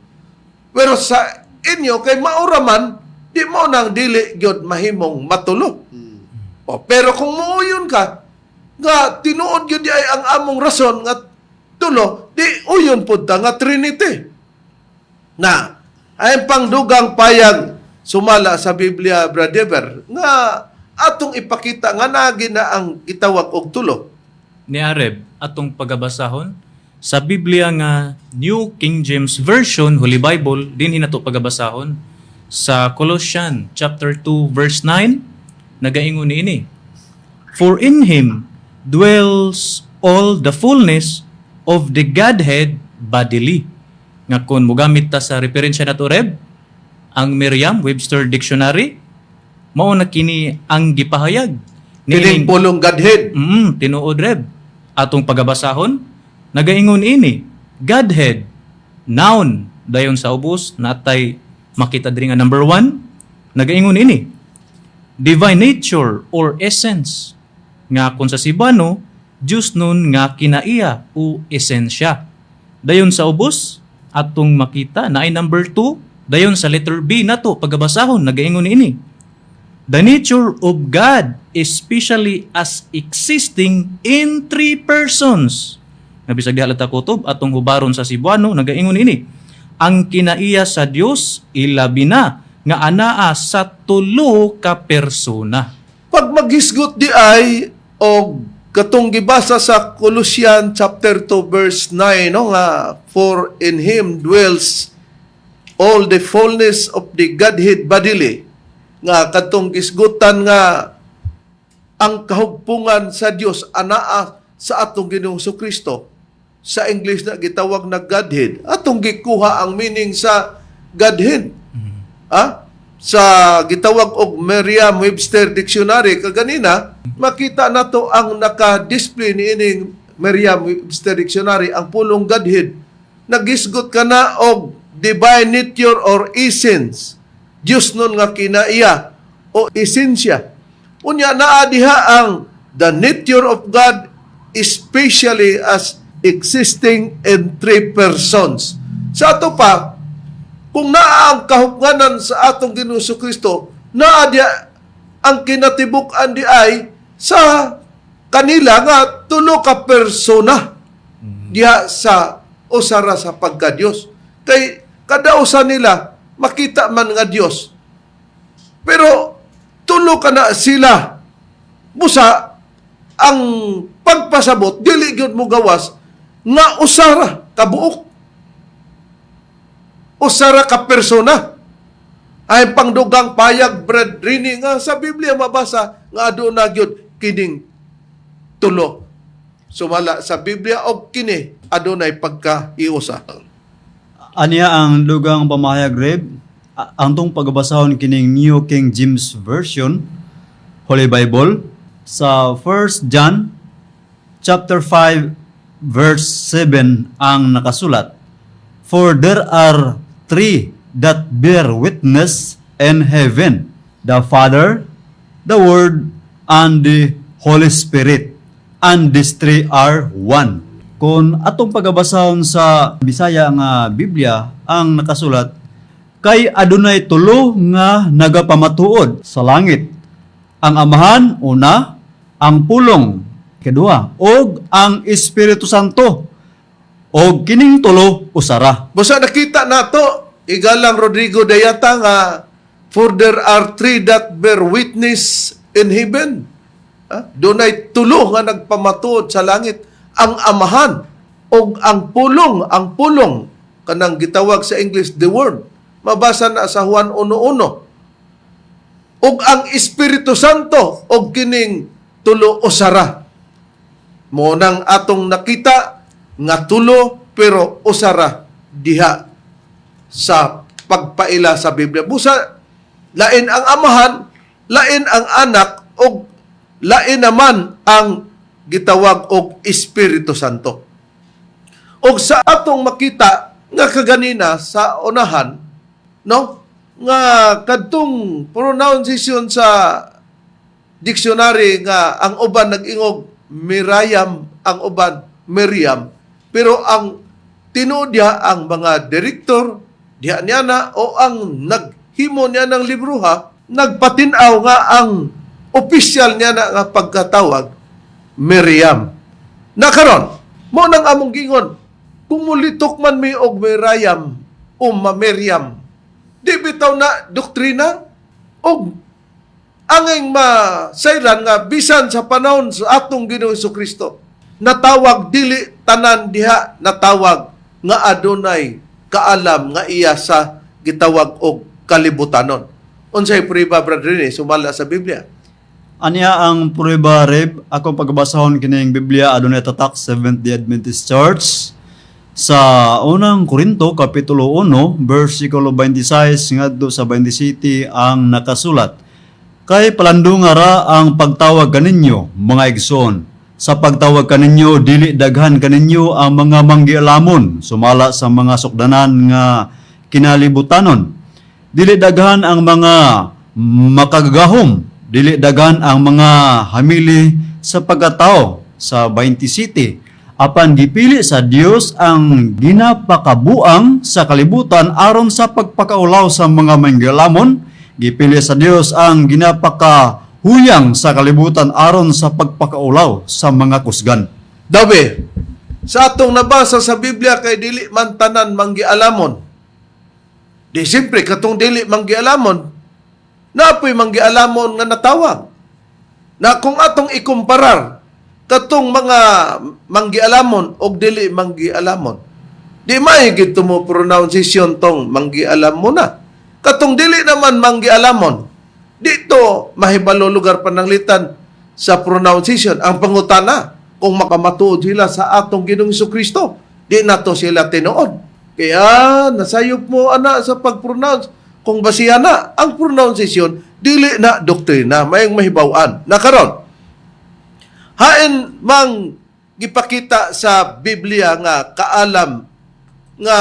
pero sa inyo kay maura man. Di mo nang dili gyud mahimong matulo. O, pero kung muuyon ka nga tinuod gyud di ay ang among rason nga tulo, di uyon pud ta nga Trinity. Na ay pangdugang payag sumala sa Biblia, Brother, nga atong ipakita nga nagi na ang gitawag og tulo. Ni Areb, atong pagabasahon sa Biblia nga New King James Version, Holy Bible, dinhi nato pagabasahon sa Colossians chapter 2 verse 9, nagaingon niini: "For in him dwells all the fullness of the Godhead bodily." Nga kung mogamit ta sa referensya nato, Reb, ang Merriam-Webster Dictionary, mao na kini ang gipahayag Kining pulong Godhead. Tinuod, Reb. Atong pagabasahon, nagaingon ini, Godhead, noun, dayon sa ubos, natay makita diri nga number 1, nagaingon ini, divine nature or essence, nga kung sa Cebuano, Diyos nun nga kinaiya o esensya. Dayon sa ubos, atong makita na ay number 2, dayon sa letter B nato pagabasahon, nagaingon ini, the nature of God, especially as existing in three persons. Nga bisag diha ta kutob, atong hubaron sa Cebuano, nagaingon ini, ang kinaiya sa Dios, ilabi na nga anaa sa tulo ka persona. Pag maghisgot di ay og katong gibasa sa Colossians chapter 2 verse 9, no, nga "For in him dwells all the fullness of the Godhead bodily," nga katong gisgutan nga ang kahugpungan sa Dios anaa sa atong Ginoong Kristo, sa English na gitawag na Godhead, atong gikuha ang meaning sa Godhead sa gitawag og Merriam-Webster Dictionary kaganina. Makita nato ang naka-display niining Merriam-Webster Dictionary, ang pulong Godhead nagisgot ka na og divine nature or essence, Diyos nun nga kinaiya o esensya. Unya naa diha ang the nature of God, especially as existing in three persons. Sa ato pa, kung naa ang kahupnganan sa atong Ginoong Kristo, naa diha ang kinatibuk-an di ay sa kanila nga tulo ka persona diha sa usara sa pagka-Dios. Kay kada usa nila makita man nga Dios. Pero tulo ka na sila. Busa ang pagpasabot dili gyud mo gawas nga usara kabuok, usara ka persona. Ay pangdugang payag, Brad Rini, nga sa Biblia mabasa nga aduna gyud kining tulo sumala sa Biblia og kini adunay pagka-iusa. Aniya ang dugang pamahayag, Reb, ang tong pagbasahon kining New King James Version, Holy Bible, sa 1 John chapter 5 verse 7 ang nakasulat: "For there are three that bear witness in heaven, the Father, the Word, and the Holy Spirit. And these three are one." Kung atong pagabasahon sa Bisaya nga Biblia, ang nakasulat, "Kay adunay tulo nga nagapamatuod sa langit. Ang Amahan, una, ang Pulong, kedua, ug ang Espiritu Santo. Og kining tulo usara." Basta nakita nato, igalang Rodrigo Dayata, nga "For there are three that bear witness in heaven." Ha? Dunay tulo nga nagpamatuod sa langit, ang Amahan og ang Pulong, ang Pulong kanang gitawag sa English the Word. Mabasa na sa Juan 1:1. Og ang Espiritu Santo, og kining tulo usara. Mo nang atong nakita nga tulo pero usara diha sa pagpaila sa Biblia. Busa lain ang Amahan, lain ang Anak, og lain naman ang gitawag og Espiritu Santo. Og sa atong makita nga kaganina sa unahan, no, nga kadtong pronunciation sa dictionary nga ang uban nag-ingog Mirayam, ang uban Miriam, pero ang tinuod diha ang mga direktor diha niya na o ang naghisgot himo niya ng libroha, nagpatinaw nga ang opisyal niya na nga pagkatawag, Miriam. Na karon, mo nang among gingon, kung mulitok man mi og Miriam o ma-Miriam, di bitaw na doktrina og angay masayran nga bisan sa panahon sa atong Ginoong Kristo natawag dili tanan diha natawag nga adunay kaalam nga iya sa gitawag og kalibutanon. Unsay priba, Brother Rene, sumala sa Biblia? Anya ang prueba, Reb, akong pagbasahon kining Biblia adunay tatak Seventh Day Adventist Church sa Unang Korinto kapitulo 1 bersikulo 26 ngadto sa 27 ang nakasulat. Kay palandunga ra ang pagtawag kaninyo, mga igsoon. Sa pagtawag kaninyo, dili daghan kaninyo ang mga manggialamon sumala sa mga sukdanan nga kinalibutanon. Dili daghan ang mga makagagahom, dili daghan ang mga hamili sa pagkatao sa 20 city. Apan gipili sa Dios ang ginapakabuang sa kalibutan aron sa pagpakaulaw sa mga manggialamon. Gipili sa Dios ang ginapakahuyang sa kalibutan aron sa pagpakaulaw sa mga kusgan. Dabi, sa atong nabasa sa Biblia kay dili man tanan manggialamon. Di siyempre, katong dili manggialamon, naapoy manggialamon nga natawag. Na kung atong ikumparar, katong mga manggialamon og dili manggialamon, di may gito mo pronunciation tong manggialam mo na. Katong dili naman manggialamon, dito mahibalo lugar pananglitan sa pronunciation. Ang pangutana, kung makamatuod sila sa atong Ginoong Kristo, di nato sila tinuod. Kaya nasayop mo ana sa pag-pronounce. Kung basihan na ang pronunciation, dili na doktrina, mayong mahibaw-an. Nakaron, hain mang gipakita sa Biblia nga kaalam nga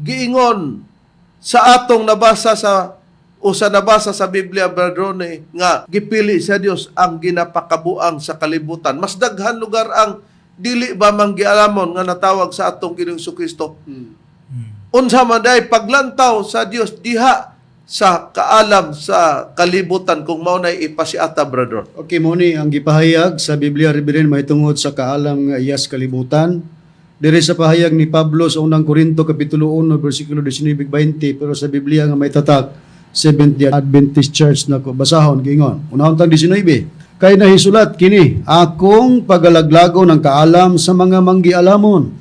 giingon sa atong nabasa sa o sa nabasa sa Biblia, Brother Ronnie, nga gipili sa Dios ang ginapakabuang sa kalibutan. Mas daghan lugar ang dili ba manggialamon nga natawag sa atong Ginoong Kristo. Unsa man day paglantaw sa Dios diha sa kaalam sa kalibutan kung mao nay ipasiata, brother. Okay, mo ni ang gipahayag sa Biblia, Reverend, mahitungod sa kaalam nga iyas kalibutan. Diri sa pahayag ni Pablo sa Unang Korinto kapitulo 1 bersikulo 19-20, pero sa Biblia nga may tatak Seventh Day Adventist Church na ko basahon giingon. Unahon tang 19. Kay nahisulat kini, akong pagalaglago ng kaalam sa mga manggialamon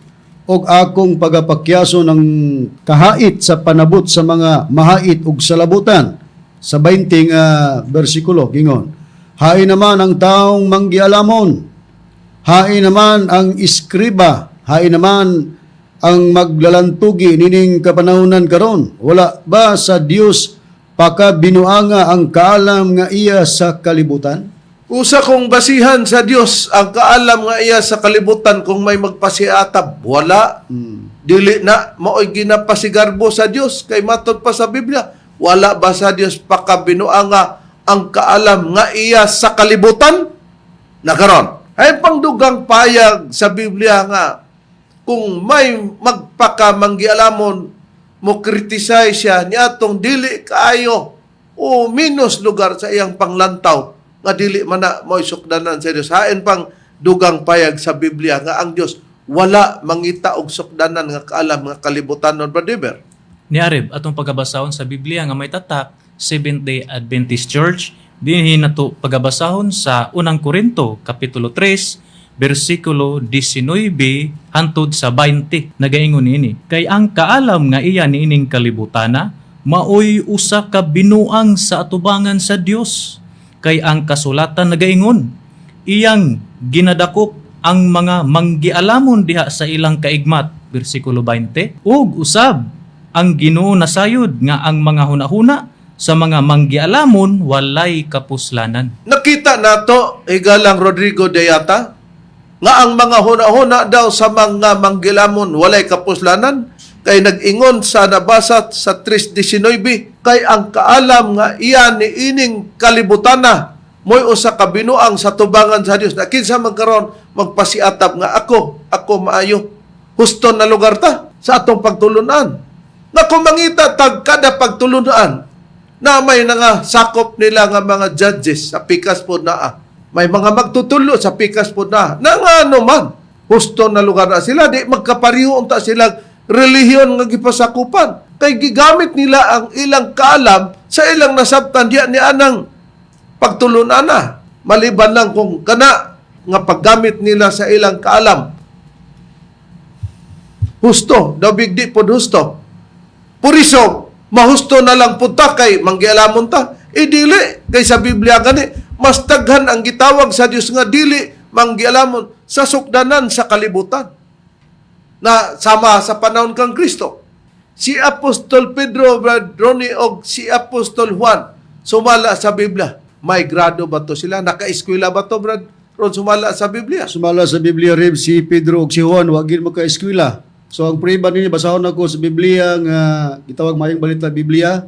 og akong pagapakyaso ng kahait sa panabot sa mga mahait ug salabutan. Sa 20 nga bersikulo gingon, hain naman ang taong manggialamon, hain naman ang iskriba, hain naman ang maglalantugi nining kapanahonan karon, wala ba sa Dios pakabinuanga ang kaalam nga iya sa kalibutan? Usa kong basihan sa Dios ang kaalam nga iya sa kalibutan kung may magpasiatab, wala. Dili na maoy ginapasigarbo sa Dios kay matod pa sa Biblia, wala ba sa Dios pakabinuanga ang kaalam nga iya sa kalibutan? Nakaron. Ay pangdugang payag sa Biblia nga kung may magpakamanggialamon mo criticize siya niatong dili kaayo o minus lugar sa iyang panglantaw nga dili man na mo'y sukdanan sa Dios. Hain pang dugang payag sa Biblia nga ang Dios wala mangita og sukdanan nga kaalam nga kalibutan nun, Brother Eber. Ni Areb, atong pagabasahon sa Biblia nga may tatak Seventh Day Adventist Church, dinhi nato pagabasahon sa Unang Korinto kapitulo 3 bersikulo 19 hantod sa 20. Nagaingon niini, kay ang kaalam nga iya niining kalibutana maoy usa ka binuang sa atubangan sa Dios. Kay ang kasulatan nagaingon, iyang ginadakop ang mga manggialamon diha sa ilang kaigmat, bersikulo 20. Ug usab ang Ginoo nasayod nga ang mga hunahuna sa mga manggialamon walay kapuslanan. Nakita nato, higalang Rodrigo Deyata, nga ang mga huna-huna daw sa mga manggilamon walay kapuslanan kay nag-ingon sa nabasa sa 3:19 kay ang kaalam nga iya ni ining kalibutana mo'y usa ka binuang sa tubangan sa Dios. Na kinsa man karon magpasiatap nga ako ako maayo, husto na lugar ta sa atong pagtulunan. Na kung mangita tag kada pagtulunan Na may nga sakop nila nga mga judges sa pikas po naa. May mga magtutudlo sa pikas po na. Na nga ano man, husto na lugar na sila, di magkapariho unta sila relihiyon nga gipasakupan. Kay gigamit nila ang ilang kaalam sa ilang nasabtan diya ni anang pagtulunan na. Maliban lang kung kana nga paggamit nila sa ilang kaalam. Husto, daw bigdi pod husto. Puriso, mahusto na lang pud ta kay manggialamon ta. E dili kay sa Biblia gani mas daghan ang gitawag sa Dios nga dili manggialamon sa sukdanan sa kalibutan na sama sa panahon kang Kristo. Si Apostol Pedro, Brad Ronnie, og si Apostol Juan sumala sa Biblia. May grado ba to sila? Naka-eskwela ba to, Brad Ron, sumala sa Biblia? Sumala sa Biblia rib si Pedro ug si Juan wa gid makaeskwela. So ang prueba ninyo, basahon ako sa Biblia nga gitawag Maayong Balita Biblia.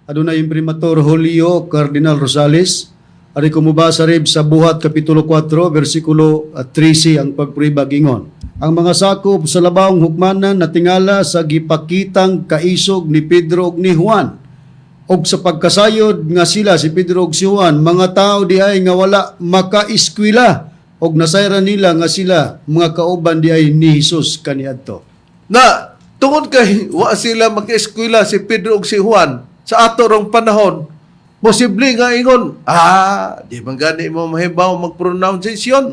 Adunay imprimatur Julio Cardinal Rosales. Ari ko mobasa rib sa Buhat kapitulo 4 bersikulo 13 ang pagprueba gingon. Ang mga sakop sa labawong hukmanan natingala sa gipakitang kaisog ni Pedro ug ni Juan og sa pagkasayod nga sila si Pedro ug si Juan mga tao diay nga wala makaeskwela og nasayran nila nga sila mga kauban diay ni Hesus kaniadto. Na tungod kay wa sila maka-eskwela si Pedro ug si Juan sa ato rong panahon, posible nga ingon, di man gani mo mahibaw mag-pronunciation.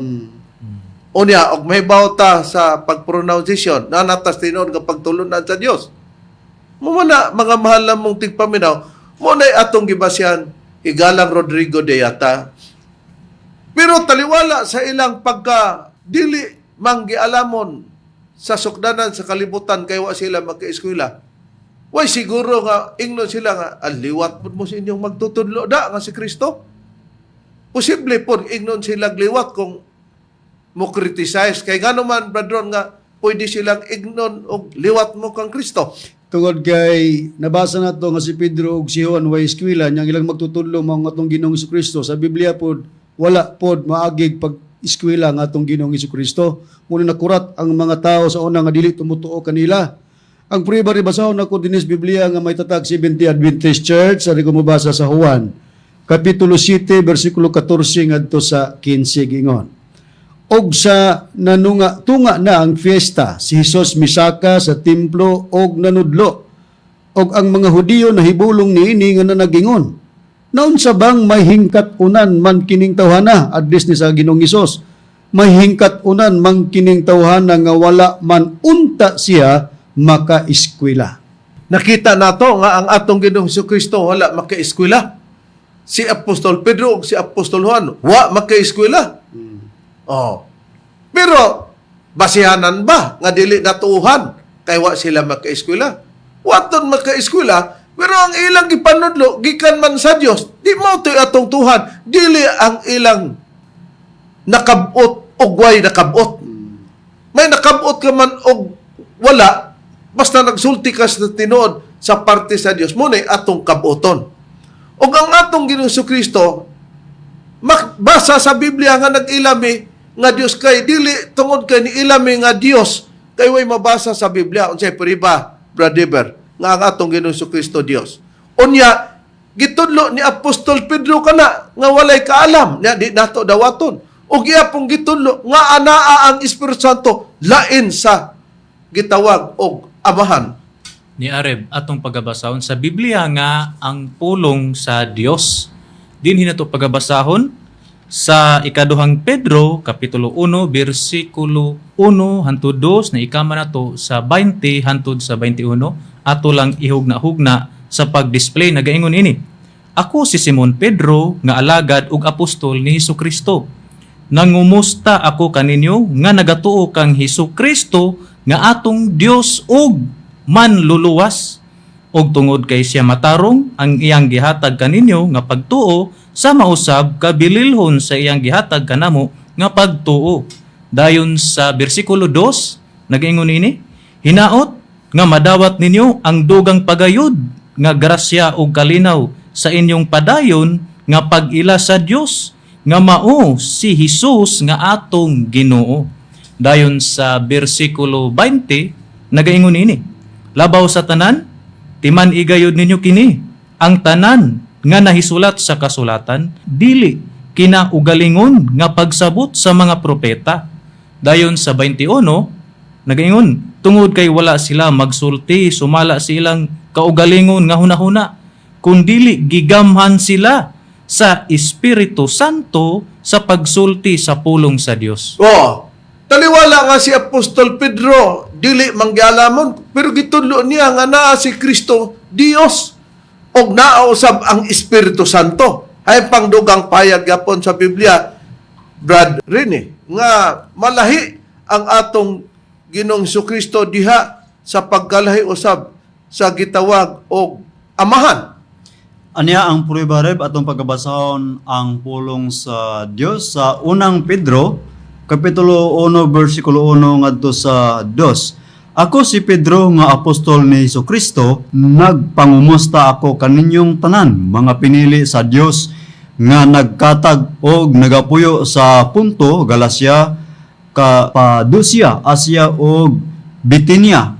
Unya, og mahibaw ta sa pag-pronunciation, na natas tinuod nga pagtulunan sa Dios. Mo na mga mahal na mong tigpaminaw, mo na atong gibasyan Igalang Rodrigo de Yata. Pero taliwala sa ilang pagka dili manggialamon sa sukdanan sa kalibutan kay wa sila magkaeskwela. Way siguro nga ingnon sila nga aliwat pud mo sa inyong magtutudlo da nga si Kristo. Posible pod ingnon sila liwat kung mo criticize kay ngano man, brethren, nga pwede silang ignon og liwat mo kang Kristo. Tungod kay nabasa nato nga si Pedro ug si Juan way eskwela nya ang ilang magtutudlo mao ang atong Ginoong Kristo. Sa Biblia pod wala pod maagig pag eskwela nga atong Ginoong Kristo. Muna nakurat ang mga tao sa una nga dili tumutuo kanila. Ang prueba rin basahon ako dinis Biblia nga may tatag Seventh Adventist Church. Ari ko mobasa sa Juan kapitulo 7 bersikulo 14 ngadto sa 15 gingon. Og sa nanunga tunga na ang fiesta, si Hesus misaka sa templo og nanudlo. Og ang mga Hudiyo nahibulong niini nga nanagingon. Naunsa bang may hingkat-unan man kining tawhana address ni sa Ginoong Hesus. May hingkat-unan man kining tawhana nga wala man unta siya makaeskwela. Nakita nato nga ang atong Ginoong Kristo wala makaeskwela. Si Apostol Pedro ug si Apostol Juan wa makaeskwela. Oh. Pero basihanan ba nga dili natuuhan kay wa sila makaeskwela? Wa ton makaeskwela, pero ang ilang gipanudlo gikan man sa Dios, di mao to'y atong tuhan, dili ang ilang nakabot og way nakabot. May nakabot ka man og wala, basta nagsulti ka sa tinuod sa parte sa Dios mo na atong kabuton. Og ang atong Ginoong Kristo basa sa Biblia nga nag-ilami nga Dios kay dili tungod kay niilami nga Dios kay way mabasa sa Biblia unsay prueba, brother, nga ang atong Ginoong Kristo Dios. Unya gitudlo ni Apostol Pedro kana nga walay kaalam nya di nato dawaton ug gihapon gitudlo nga anaa ang Espiritu Santo lain sa gitawag og Amahan. Ni Areb atong pagabasahon sa Biblia nga ang pulong sa Dios. Dinhi nato pagabasahon sa ikaduhang Pedro kapitulo 1 bersikulo 1 hangtod 2 na ikama nato sa 20 hangtod sa 21 ato lang ihugna-hugna sa pag-display nagaingon ini. Ako si Simon Pedro nga alagad ug apostol ni Hesus Kristo. Nangumusta ako kaninyo nga nagatuo kang Hesus Kristo nga atong Dios ug manluluwas ug tungod kay siya matarong ang iyang gihatag kaninyo nga pagtuo sa mausab kabililhon sa iyang gihatag kanamo nga pagtuo. Dayon sa bersikulo 2 nagaingon ini, hinaot nga madawat ninyo ang dugang pagayod nga grasya ug kalinaw sa inyong padayon nga pag-ila sa Dios nga mao si Hesus nga atong Ginoo. Dayon sa bersikulo 20 nagaingon ini, labaw sa tanan, timan-i gayud ninyo kini. Ang tanan nga nahisulat sa kasulatan dili kinaugalingon nga pagsabot sa mga propeta. Dayon sa 21, nagaingon, tungod kay wala sila magsulti sumala silang kaugalingon nga hunahuna, kundili gigamhan sila sa Espiritu Santo sa pagsulti sa pulong sa Dios. Oh, taliwala nga si Apostol Pedro, dili manggialamon, pero gitudlo niya nga naa si Kristo Dios og naa usab ang Espiritu Santo. Ay pangdugang payag gyapon sa Biblia, Brad Rene, nga malahi ang atong Ginoong Kristo diha sa pagkalahi usab sa gitawag og amahan. Anya ang prueba, Reb, atong pagkabasahon ang pulong sa Dios sa Unang Pedro kapitulo 1 bersikulo 1 ngadto sa 2. Ako si Pedro nga apostol ni Kristo, nagpangumusta ako kaninyong tanan mga pinili sa Dios nga nagkatag og nagapuyo sa Punto, Galacia, Cappadocia, Asia ug Bitinia.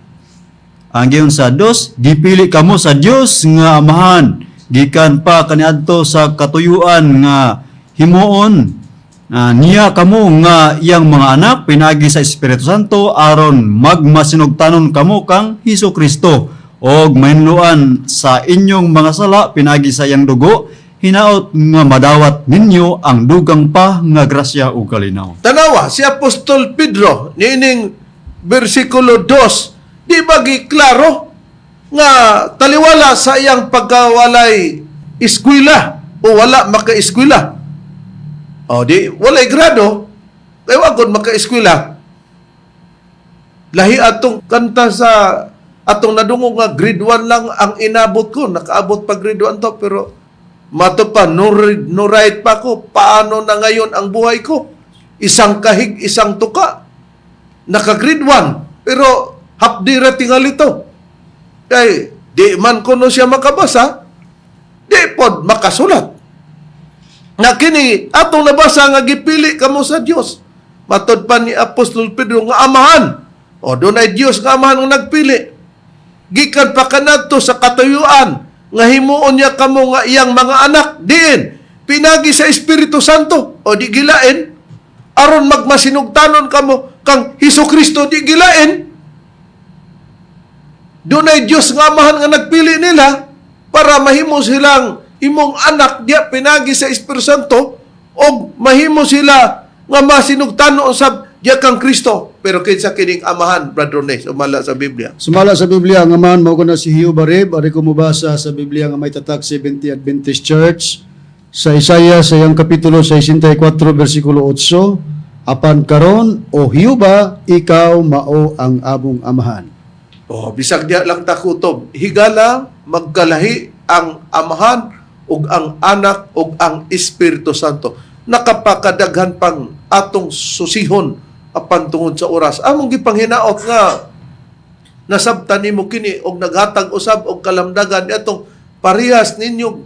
Ang giyon sa 2, gipili kamo sa Dios nga Amahan gikan pa kaniadto sa katuyuan nga himuon niya kamo nga iyang mga anak pinaagi sa Espiritu Santo aron magmasinugtanon kamo kang Hesus Kristo og mahinloan sa inyong mga sala pinaagi sa iyang dugo, hinaot nga madawat ninyo ang dugang pa nga grasya ug kalinaw. Tanawa, si Apostol Pedro, niining versikulo 2, di ba klaro nga taliwala sa iyang pagkawalay eskwela o wala makaeskwela? O di, walay grado, kay wa gud makaeskwela. Lahi atong kanta sa atong nadungog nga grade 1 lang ang inabot ko. Nakaabot pa grade 1 to, pero mato pa, no read, no write pa ko. Paano na ngayon ang buhay ko? Isang kahig, isang tuka. Naka grade 1, pero hapdi ra tingali to. Kay di man kuno siya makabasa, di pod makasulat. Nga kini atong nabasa nga gipili kamo sa Dios. Matod pa ni Apostol Pedro nga amahan. O dunay Dios nga amahan nga nagpili. Gikan pa kanadto sa katuyuan nga himuon niya kamo nga iyang mga anak diin pinagi sa Espiritu Santo, o di gilain aron magmasinugtanon kamo kang Hesus Kristo, di gilain. Dunay Dios nga amahan nga nagpili nila para mahimo silang imong anak diya pinagi sa Espiritu Santo og mahimo sila nga masinugtanon usab diya kang Kristo. Pero kinsa kining amahan, Brother Rene, sumala sa Biblia? Sumala sa Biblia, ang amahan mao na si Jehova, Reb. Ari ko mobasa sa Biblia nga may tatak Seventh Adventist Church sa Isaiah sa iyang kapitulo 64 bersikulo 8, "Apan karon, o Jehova, ikaw mao ang among amahan." Oh, bisag diya lang takutob. Higala magkalahi ang amahan ug ang anak ug ang Espiritu Santo. Nakapakadaghan pang atong susihon apan tungod sa oras, among gipanghinaot nga nasabtan nimo kini og naghatag usab og kalamdagan atong parehas ninyong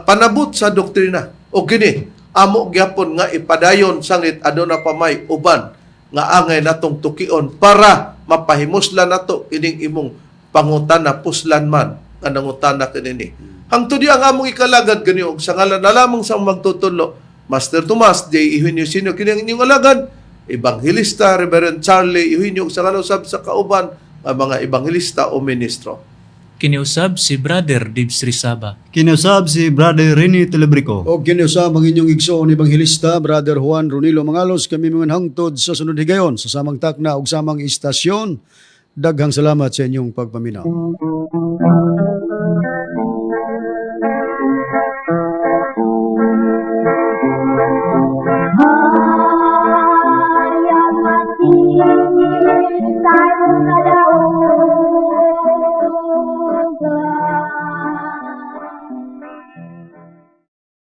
panabot sa doktrina. O kini amo gyapon nga ipadayon sangit aduna pa may uban nga angay natong tukion para mapahimuslan nato kining imong pangutana, puslan man nga nangutana kanini. Hangtod di ang among ikalagad kani og sa ngalan na lamang sa magtutudlo, Master Tomas J. Eugenio Sr., kini ang inyong alagad, Evangelista Reverend Charlie Eugenio, ug sa ngalan usab sa kauban nga mga ebanghelista o ministro. Kiniusab si Brother Dibs Rizaba. Kinusab si Brother Rene Telebrico. Og kini usab ang inyong igsoon ebanghelista Brother Juan Ronilo Mangalos. Kami mga hangtod sa sunod higayon sa samang takna ug samang istasyon. Daghang salamat sa inyong pagpaminaw.